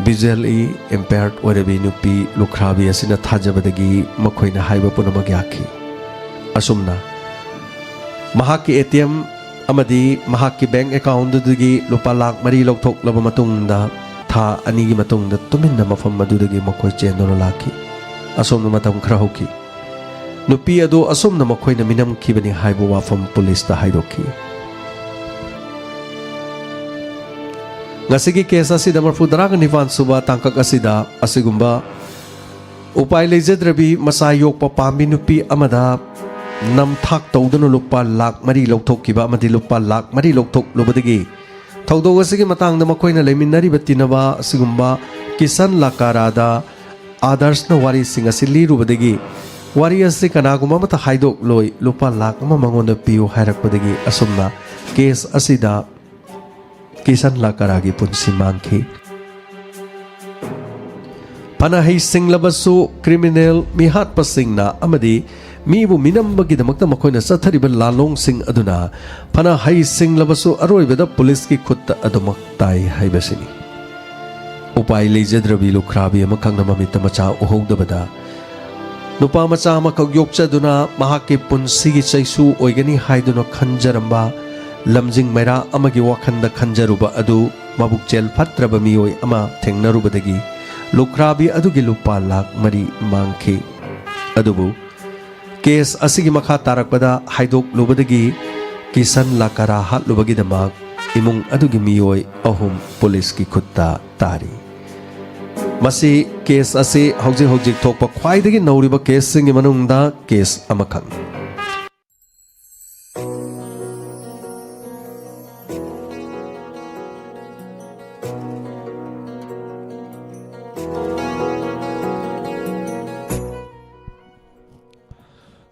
ꯚꯤꯖꯨꯑꯦꯜꯂꯤ ꯏꯝꯄꯦꯌꯔꯗ ꯑꯣꯏꯔꯕꯤ ꯅꯨꯄꯤ ꯂꯨꯈ꯭ꯔꯥꯕꯤ ꯑꯁꯤꯅ ꯊꯥꯖꯕꯗꯒꯤ ꯃꯈꯣꯏꯅ ꯍꯥꯏꯕ ꯄꯨꯝꯅꯃꯛ ꯌꯥꯈꯤ꯫ ꯑꯁꯨꯝꯅ ꯃꯍꯥꯛꯀꯤ ꯑꯦ ꯇꯤ ꯑꯦꯝ ꯑꯃꯗꯤ ꯃꯍꯥꯛꯀꯤ ꯕꯦꯡꯛ ꯑꯦꯀꯥꯎꯟꯗꯨꯗꯒꯤ ꯂꯨꯄꯥ ꯂꯥꯈ ꯃꯔꯤ ꯂꯧꯊꯣꯛꯂꯕ ꯃꯇꯨꯡꯗ, ꯊꯥ ꯑꯅꯤꯒꯤ ꯃꯇꯨꯡꯗ ꯇꯨꯃꯤꯟꯅ ꯃꯐꯝ ꯑꯗꯨꯗꯒꯤ ꯃꯈꯣꯏ ꯆꯦꯟꯗꯨꯅ ꯂꯥꯛꯈꯤ꯫ ꯑꯁꯣꯝꯅ ꯃꯇꯝ ꯈꯔ ꯍꯧꯈꯤ꯫ ꯅꯨꯄꯤ ꯑꯗꯨ ꯑꯁꯨꯝꯅ ꯃꯈꯣꯏꯅ ꯃꯤꯅꯝꯈꯤꯕꯅꯤ ꯍꯥꯏꯕ ꯋꯥꯐꯝ ꯄꯨꯂꯤꯁꯇ ꯍꯥꯏꯗꯣꯛꯈꯤ꯫ ꯉꯁꯤꯒꯤ ꯀꯦꯁ ꯑꯁꯤꯗ ꯃꯔꯐꯨ ꯇꯔꯥꯒ ꯅꯤꯄꯥꯟ ꯁꯨꯕ ꯇꯥꯡꯀꯛ ꯑꯁꯤꯗ ꯑꯁꯤꯒꯨꯝꯕ ꯎꯄꯥꯏ ꯂꯩꯖꯗ꯭ꯔꯕꯤ ꯃꯆꯥ ꯌꯣꯛꯄ ꯄꯥꯝꯕꯤ ꯅꯨꯄꯤ ꯑꯃꯗ ꯅꯝꯊꯥꯛ ꯇꯧꯗꯨꯅ ꯂꯨꯄꯥ ꯂꯥꯈ ꯃꯔꯤ ꯂꯧꯊꯣꯛꯈꯤꯕ ꯑꯃꯗꯤ ꯂꯨꯄꯥ ꯂꯥꯈ ꯃꯔꯤ ꯂꯧꯊꯣꯛꯂꯨꯕꯗꯒꯤ ꯊꯧꯗꯣꯛ ꯑꯁꯤꯒꯤ ꯃꯇꯥꯡꯗ ꯃꯈꯣꯏꯅ ꯂꯩꯃꯤꯟꯅꯔꯤꯕ ꯇꯤꯟꯅꯕ ꯑꯁꯤꯒꯨꯝꯕ ꯀꯤꯁꯟ ꯂꯥꯀꯥꯔꯥꯗ ꯑꯥꯗꯔꯁꯅ ꯋꯥꯔꯤꯁꯤꯡ ꯑꯁꯤ ꯂꯤꯔꯨꯕꯗꯒꯤ, "ꯋꯥꯔꯤ ꯑꯁꯤ ꯀꯅꯥꯒꯨꯝꯕ ꯑꯃꯠꯇ ꯍꯥꯏꯗꯣꯛꯂꯣꯏ, ꯂꯨꯄꯥ ꯂꯥꯈ ꯑꯃ ꯃꯉꯣꯟꯗ ꯄꯤꯌꯨ" ꯍꯥꯏꯔꯛꯄꯗꯒꯤ ꯑꯁꯨꯝꯅ ꯀꯦꯁ ꯑꯁꯤꯗ ꯀꯤꯁꯟ ꯂꯥꯀꯥꯔꯥꯒꯤ ꯄꯨꯟꯁꯤ ꯃꯥꯡꯈꯤ꯫ ꯐꯅ ꯍꯩꯁꯤꯡꯂꯕꯁꯨ, ꯀ꯭ꯔꯤꯃꯤꯅꯦꯜ ꯃꯤꯍꯥꯠꯄꯁꯤꯡꯅ ꯑꯃꯗꯤ ꯃꯤꯕꯨ ꯃꯤꯅꯝꯕꯒꯤꯗꯃꯛꯇ ꯃꯈꯣꯏꯅ ꯆꯠꯊꯔꯤꯕ ꯂꯥꯂꯣꯡꯁꯤꯡ ꯑꯗꯨꯅ ꯐꯅ ꯍꯩꯁꯤꯡꯂꯕꯁꯨ, ꯑꯔꯣꯏꯕꯗ ꯄꯨꯂꯤꯁꯀꯤ ꯈꯨꯠꯇ ꯑꯗꯨꯃꯛ ꯇꯥꯏ ꯍꯥꯏꯕꯁꯤꯅꯤ꯫ ꯎꯄꯥꯏ ꯂꯩꯖꯗ꯭ꯔꯕꯤ ꯂꯨꯈ꯭ꯔꯥꯕꯤ ꯑꯃꯈꯛꯅ ꯃꯃꯤꯠꯇ ꯃꯆꯥ ꯎꯍꯧꯗꯕꯗ, ꯅꯨꯄꯥ ꯃꯆꯥ ꯑꯃꯈꯛ ꯌꯣꯛꯆꯗꯨꯅ ꯃꯍꯥꯛꯀꯤ ꯄꯨꯟꯁꯤꯒꯤ ꯆꯩꯁꯨ ꯑꯣꯏꯒꯅꯤ ꯍꯥꯏꯗꯨꯅ ꯈꯟꯖꯔꯝꯕ ꯂꯝꯖꯤꯡ ꯃꯩꯔꯥ ꯑꯃꯒꯤ ꯋꯥꯈꯜꯗ ꯈꯟꯖꯔꯨꯕ ꯑꯗꯨ ꯃꯕꯨꯛꯆꯦꯜ ꯐꯠꯇ꯭ꯔꯕ ꯃꯤꯑꯣꯏ ꯑꯃ ꯊꯦꯡꯅꯔꯨꯕꯗꯒꯤ ꯂꯨꯈ꯭ꯔꯥꯕꯤ ꯑꯗꯨꯒꯤ ꯂꯨꯄꯥ ꯂꯥꯈ ꯃꯔꯤ ꯃꯥꯡꯈꯤ꯫ ꯑꯗꯨꯕꯨ ꯀꯦꯁ ꯑꯁꯤꯒꯤ ꯃꯈꯥ ꯇꯥꯔꯛꯄꯗ ꯍꯥꯏꯗꯣꯛꯂꯨꯕꯗꯒꯤ ꯀꯤꯁꯟ ꯂꯥꯀꯥꯔꯥ ꯍꯥꯠꯂꯨꯕꯒꯤꯗꯃꯛ ꯏꯃꯨꯡ ꯑꯗꯨꯒꯤ ꯃꯤꯑꯣꯏ ꯑꯍꯨꯝ ꯄꯨꯂꯤꯁꯀꯤ ꯈꯨꯠꯇ ꯇꯥꯔꯤ꯫ ꯃꯁꯤ ꯀꯦꯁ ꯑꯁꯤ ꯍꯧꯖꯤꯛ ꯍꯧꯖꯤꯛ ꯊꯣꯛꯄ ꯈ꯭ꯋꯥꯏꯗꯒꯤ ꯅꯧꯔꯤꯕ ꯀꯦꯁꯁꯤꯡꯒꯤ ꯃꯅꯨꯡꯗ ꯀꯦꯁ ꯑꯃꯈꯛꯅꯤ꯫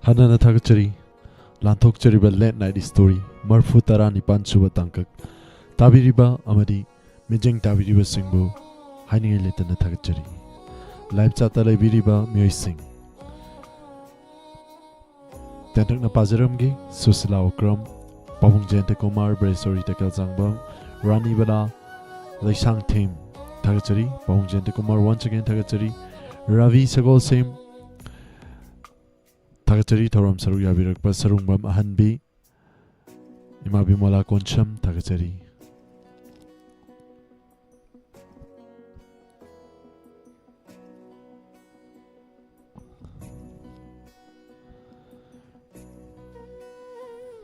ꯍꯟꯅ ꯍꯟꯅ ꯊꯥꯒꯠꯆꯔꯤ꯫ ꯂꯥꯟꯊꯣꯛꯆꯔꯤꯕ Late Night Story ꯃꯔꯐꯨ ꯇꯔꯥ ꯅꯤꯄꯥꯟ ꯁꯨꯕ ꯇꯥꯡꯀꯛ ꯇꯥꯕꯤꯔꯤꯕ ꯑꯃꯗꯤ ꯃꯤꯠꯌꯦꯡ ꯇꯥꯕꯤꯔꯤꯕꯁꯤꯡꯕꯨ ꯍꯥꯏꯅꯤꯡꯉꯥꯏ ꯂꯩꯇꯅ ꯊꯥꯒꯠꯆꯔꯤ꯫ Live chat ꯇ ꯂꯩꯕꯤꯔꯤꯕ ꯃꯤꯑꯣꯏꯁꯤꯡ ꯇꯦꯟꯇꯛꯅ ꯄꯥꯖꯔꯝꯒꯦ꯫ ꯁꯨꯁꯤꯂꯥ ꯑꯣꯀ꯭ꯔꯝ, ꯄꯥꯕꯨꯡ ꯖꯌꯟꯇ ꯀꯨꯃꯥꯔ, ꯕ꯭ꯔꯦꯁꯣꯔꯤ ꯇꯈꯦꯜ ꯆꯥꯡꯕꯝ, ꯔꯥꯅꯤ ꯕꯂꯥ, ꯂꯩꯁꯥꯡꯊꯦꯝ, ꯊꯥꯒꯠꯆꯔꯤ꯫ ꯄꯥꯕꯨꯡ ꯖꯌꯟꯇ ꯀꯨꯃꯥꯔ, once again ꯊꯥꯒꯠꯆꯔꯤ꯫ ꯔꯥꯕꯤ ꯁꯒꯣꯜꯁꯦꯝ, ꯊꯥꯒꯠꯆꯔꯤ꯫ ꯊꯧꯔꯝ ꯁꯔꯨꯛ ꯌꯥꯕꯤꯔꯛꯄ ꯁꯔꯨꯡꯕꯝ ꯑꯍꯟꯕꯤ, ꯏꯃꯥ ꯕꯤꯃꯣꯂꯥ ꯀꯣꯟꯁꯝ, ꯊꯥꯒꯠꯆꯔꯤ꯫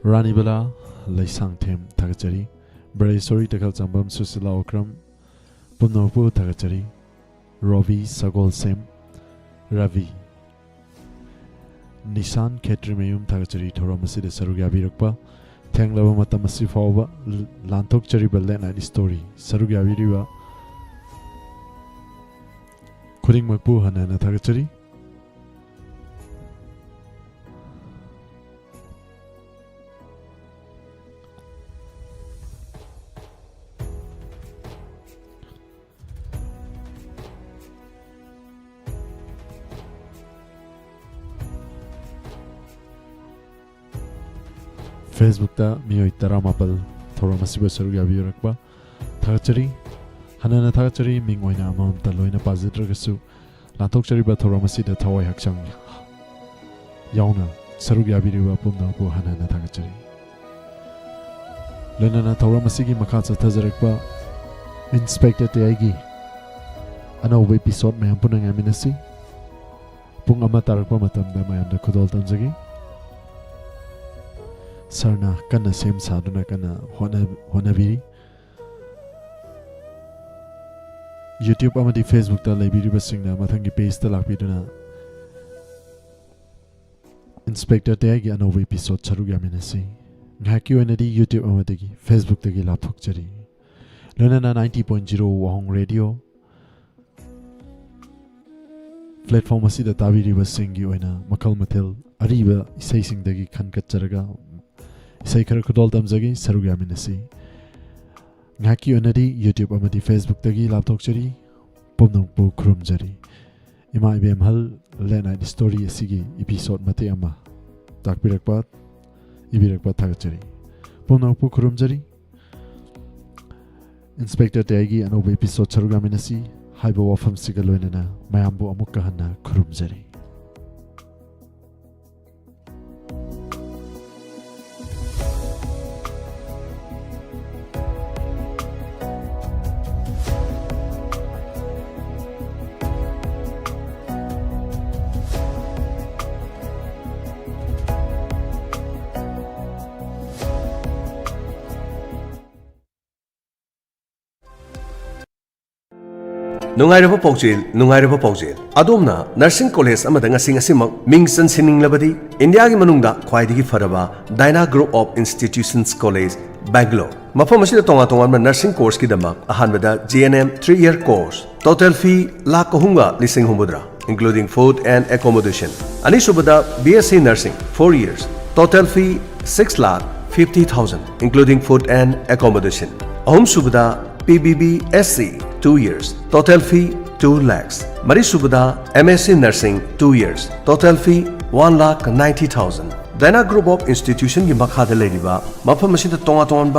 ꯔꯥꯅꯤ ꯕꯂꯥ, ꯂꯩꯁꯥꯡꯊꯦꯝ, ꯊꯥꯒꯠꯆꯔꯤ꯫ ꯕ꯭ꯔꯦꯁꯣꯔꯤ ꯇꯈꯦꯜ ꯆꯥꯡꯕꯝ, ꯁꯨꯁꯤꯂꯥ ꯑꯣꯀ꯭ꯔꯝ, ꯄꯨꯝꯅꯃꯛꯄꯨ ꯊꯥꯒꯠꯆꯔꯤ꯫ ꯔꯣꯕꯤ ꯁꯒꯣꯜꯁꯦꯝ, ꯔꯕꯤ, ꯅꯤꯁꯥꯟ ꯈꯦꯇ꯭ꯔꯤꯃꯌꯨꯝ, ꯊꯥꯒꯠꯆꯔꯤ꯫ ꯊꯧꯔꯝ ꯑꯁꯤꯗ ꯁꯔꯨꯛ ꯌꯥꯕꯤꯔꯛꯄ, ꯊꯦꯡꯂꯕ ꯃꯇꯝ ꯑꯁꯤ ꯐꯥꯎꯕ ꯂꯥꯟꯊꯣꯛꯆꯔꯤꯕ Late Night Story ꯁꯔꯨꯛ ꯌꯥꯕꯤꯔꯤꯕ ꯈꯨꯗꯤꯡꯃꯛꯄꯨ ꯍꯟꯅ ꯍꯟꯅ ꯊꯥꯒꯠꯆꯔꯤ꯫ Facebook ꯇ ꯃꯤꯑꯣꯏ ꯇꯔꯥꯃꯥꯄꯜ ꯊꯧꯔꯝ ꯑꯁꯤꯕꯨ ꯁꯔꯨꯛ ꯌꯥꯕꯤꯔꯛꯄ ꯊꯥꯒꯠꯆꯔꯤ꯫ ꯍꯟꯅ ꯍꯟꯅ ꯊꯥꯒꯠꯆꯔꯤ꯫ ꯃꯤꯡ ꯑꯣꯏꯅ ꯑꯃꯃꯝꯇ ꯂꯣꯏꯅ ꯄꯥꯖꯗ꯭ꯔꯒꯁꯨ, ꯂꯥꯟꯊꯣꯛꯆꯔꯤꯕ ꯊꯧꯔꯝ ꯑꯁꯤꯗ ꯊꯋꯥꯏ ꯍꯛꯆꯥꯡ ꯌꯥꯎꯅ ꯁꯔꯨꯛ ꯌꯥꯕꯤꯔꯤꯕ ꯄꯨꯝꯅꯃꯛꯄꯨ ꯍꯟꯅ ꯍꯟꯅ ꯊꯥꯒꯠꯆꯔꯤ꯫ ꯂꯣꯏꯅꯅ ꯊꯧꯔꯝ ꯑꯁꯤꯒꯤ ꯃꯈꯥ ꯆꯠꯊꯖꯔꯛꯄ ꯏꯟꯁꯄꯦꯛꯇꯔ ꯇꯦꯌꯥꯏꯒꯤ ꯑꯅꯧꯕ episode ꯃꯌꯥꯝ ꯄꯨꯟꯅ ꯉꯥꯏꯃꯤꯟꯅꯁꯤ꯫ ꯄꯨꯡ ꯑꯃ ꯇꯥꯔꯛꯄ ꯃꯇꯝꯗ ꯃꯌꯥꯝꯗ ꯈꯨꯗꯣꯜ ꯇꯝꯖꯒꯦ꯫ ꯁꯥꯔꯅ ꯀꯟꯅ ꯁꯦꯝ ꯁꯥꯗꯨꯅ ꯀꯟꯅ ꯍꯣꯠꯅ-, ꯍꯣꯠꯅꯕꯤꯔꯤ꯫ YouTube ꯑꯃꯗꯤ Facebook ꯇ ꯂꯩꯕꯤꯔꯤꯕꯁꯤꯡꯅ ꯃꯊꯪꯒꯤ page ꯇ ꯂꯥꯛꯄꯤꯗꯨꯅ ꯏꯟꯁꯄꯦꯛꯇꯔ ꯇꯦꯌꯥꯏꯒꯤ ꯑꯅꯧꯕ episode ꯁꯔꯨꯛ ꯌꯥꯃꯤꯟꯅꯁꯤ꯫ ꯉꯥꯏꯍꯥꯛꯀꯤ ꯑꯣꯏꯅꯗꯤ YouTube ꯑꯃꯗꯒꯤ Facebook ꯇꯒꯤ ꯂꯥꯞꯊꯣꯛꯆꯔꯤ꯫ ꯂꯣꯏꯅꯅ ninety point zero ꯋꯥꯍꯣꯡ ꯔꯦꯗꯤꯑꯣ, ꯄ꯭ꯂꯦꯠꯐꯣꯝ ꯑꯁꯤꯗ ꯇꯥꯕꯤꯔꯤꯕꯁꯤꯡꯒꯤ ꯑꯣꯏꯅ ꯃꯈꯜ ꯃꯊꯦꯜ ꯑꯔꯤꯕ ꯏꯁꯩꯁꯤꯡꯗꯒꯤ ꯈꯟꯒꯠꯆꯔꯒ ꯏꯁꯩ ꯈꯔ ꯈꯨꯗꯣꯜ ꯇꯝꯖꯒꯦ, ꯁꯔꯨꯛ ꯌꯥꯃꯤꯟꯅꯁꯤ꯫ ꯉꯥꯏꯍꯥꯛꯀꯤ ꯑꯣꯏꯅꯗꯤ YouTube ꯑꯃꯗꯤ Facebookꯇꯒꯤ ꯂꯥꯞꯊꯣꯛꯆꯔꯤ꯫ ꯄꯨꯝꯅꯃꯛꯄꯨ ꯈꯨꯔꯨꯝꯖꯔꯤ꯫ ꯏꯃꯥ ꯏꯕꯦꯝꯍꯜ Late Night Story ꯑꯁꯤꯒꯤ episode ꯃꯇꯦꯛ ꯑꯃ ꯇꯥꯛꯄꯤꯔꯛꯄ, ꯏꯕꯤꯔꯛꯄ ꯊꯥꯒꯠꯆꯔꯤ꯫ ꯄꯨꯝꯅꯃꯛꯄꯨ ꯈꯨꯔꯨꯝꯖꯔꯤ꯫ ꯏꯟꯁꯄꯦꯛꯇꯔ ꯇꯦ ꯑꯩꯒꯤ ꯑꯅꯧꯕ episode ꯁꯔꯨꯛ ꯌꯥꯃꯤꯟꯅꯁꯤ ꯍꯥꯏꯕ ꯋꯥꯐꯝꯁꯤꯒ ꯂꯣꯏꯅꯅ ꯃꯌꯥꯝꯕꯨ ꯑꯃꯨꯛꯀ ꯍꯟꯅ ꯈꯨꯔꯨꯝꯖꯔꯤ꯫ ꯅꯨꯡꯉꯥꯏꯔꯕ ꯄꯥꯎꯖꯦꯜ, ꯅꯨꯡꯉꯥꯏꯔꯕ ꯄꯥꯎꯖꯦꯜ꯫ ꯑꯗꯣꯝꯅ ꯅꯔꯁꯤꯡ ꯀꯣꯂꯦꯖ ꯑꯃꯗ ꯉꯁꯤ ꯉꯁꯤꯃꯛ ꯃꯤꯡ ꯆꯟꯁꯤꯟꯅꯤꯡꯂꯕꯗꯤ, ꯏꯟꯗꯤꯌꯥꯒꯤ ꯃꯅꯨꯡꯗ ꯈ꯭ꯋꯥꯏꯗꯒꯤ ꯐꯔꯕ Dana Group of Institutions College, Bangalore. ꯃꯐꯝ ꯑꯁꯤꯗ ꯇꯣꯉꯥꯟ ꯇꯣꯉꯥꯟꯕ ꯅꯔꯁꯤꯡ ꯀꯣꯔꯁꯀꯤꯗꯃꯛ ꯑꯍꯥꯟꯕꯗ G N M three year course, total fee lakh ꯑꯍꯨꯝꯒ ꯂꯤꯁꯤꯡ ꯍꯨꯝꯐꯨꯇꯔꯥ, including food and accommodation꯫ ꯑꯅꯤꯁꯨꯕꯗ B S C Nursing four years, total fee six lakh fifty thousand, including food and accommodation꯫ ꯑꯍꯨꯝꯁꯨꯕꯗ P B B S C two years, total fee two lakhs꯫ ꯃꯔꯤꯁꯨꯕꯗ M S C Nursing two years, total fee one lakh ninety thousand꯫ Dana Group of Institutionꯒꯤ ꯃꯈꯥꯗ ꯂꯩꯔꯤꯕ ꯃꯐꯝ ꯑꯁꯤꯗ ꯇꯣꯉꯥꯟ ꯇꯣꯉꯥꯟꯕ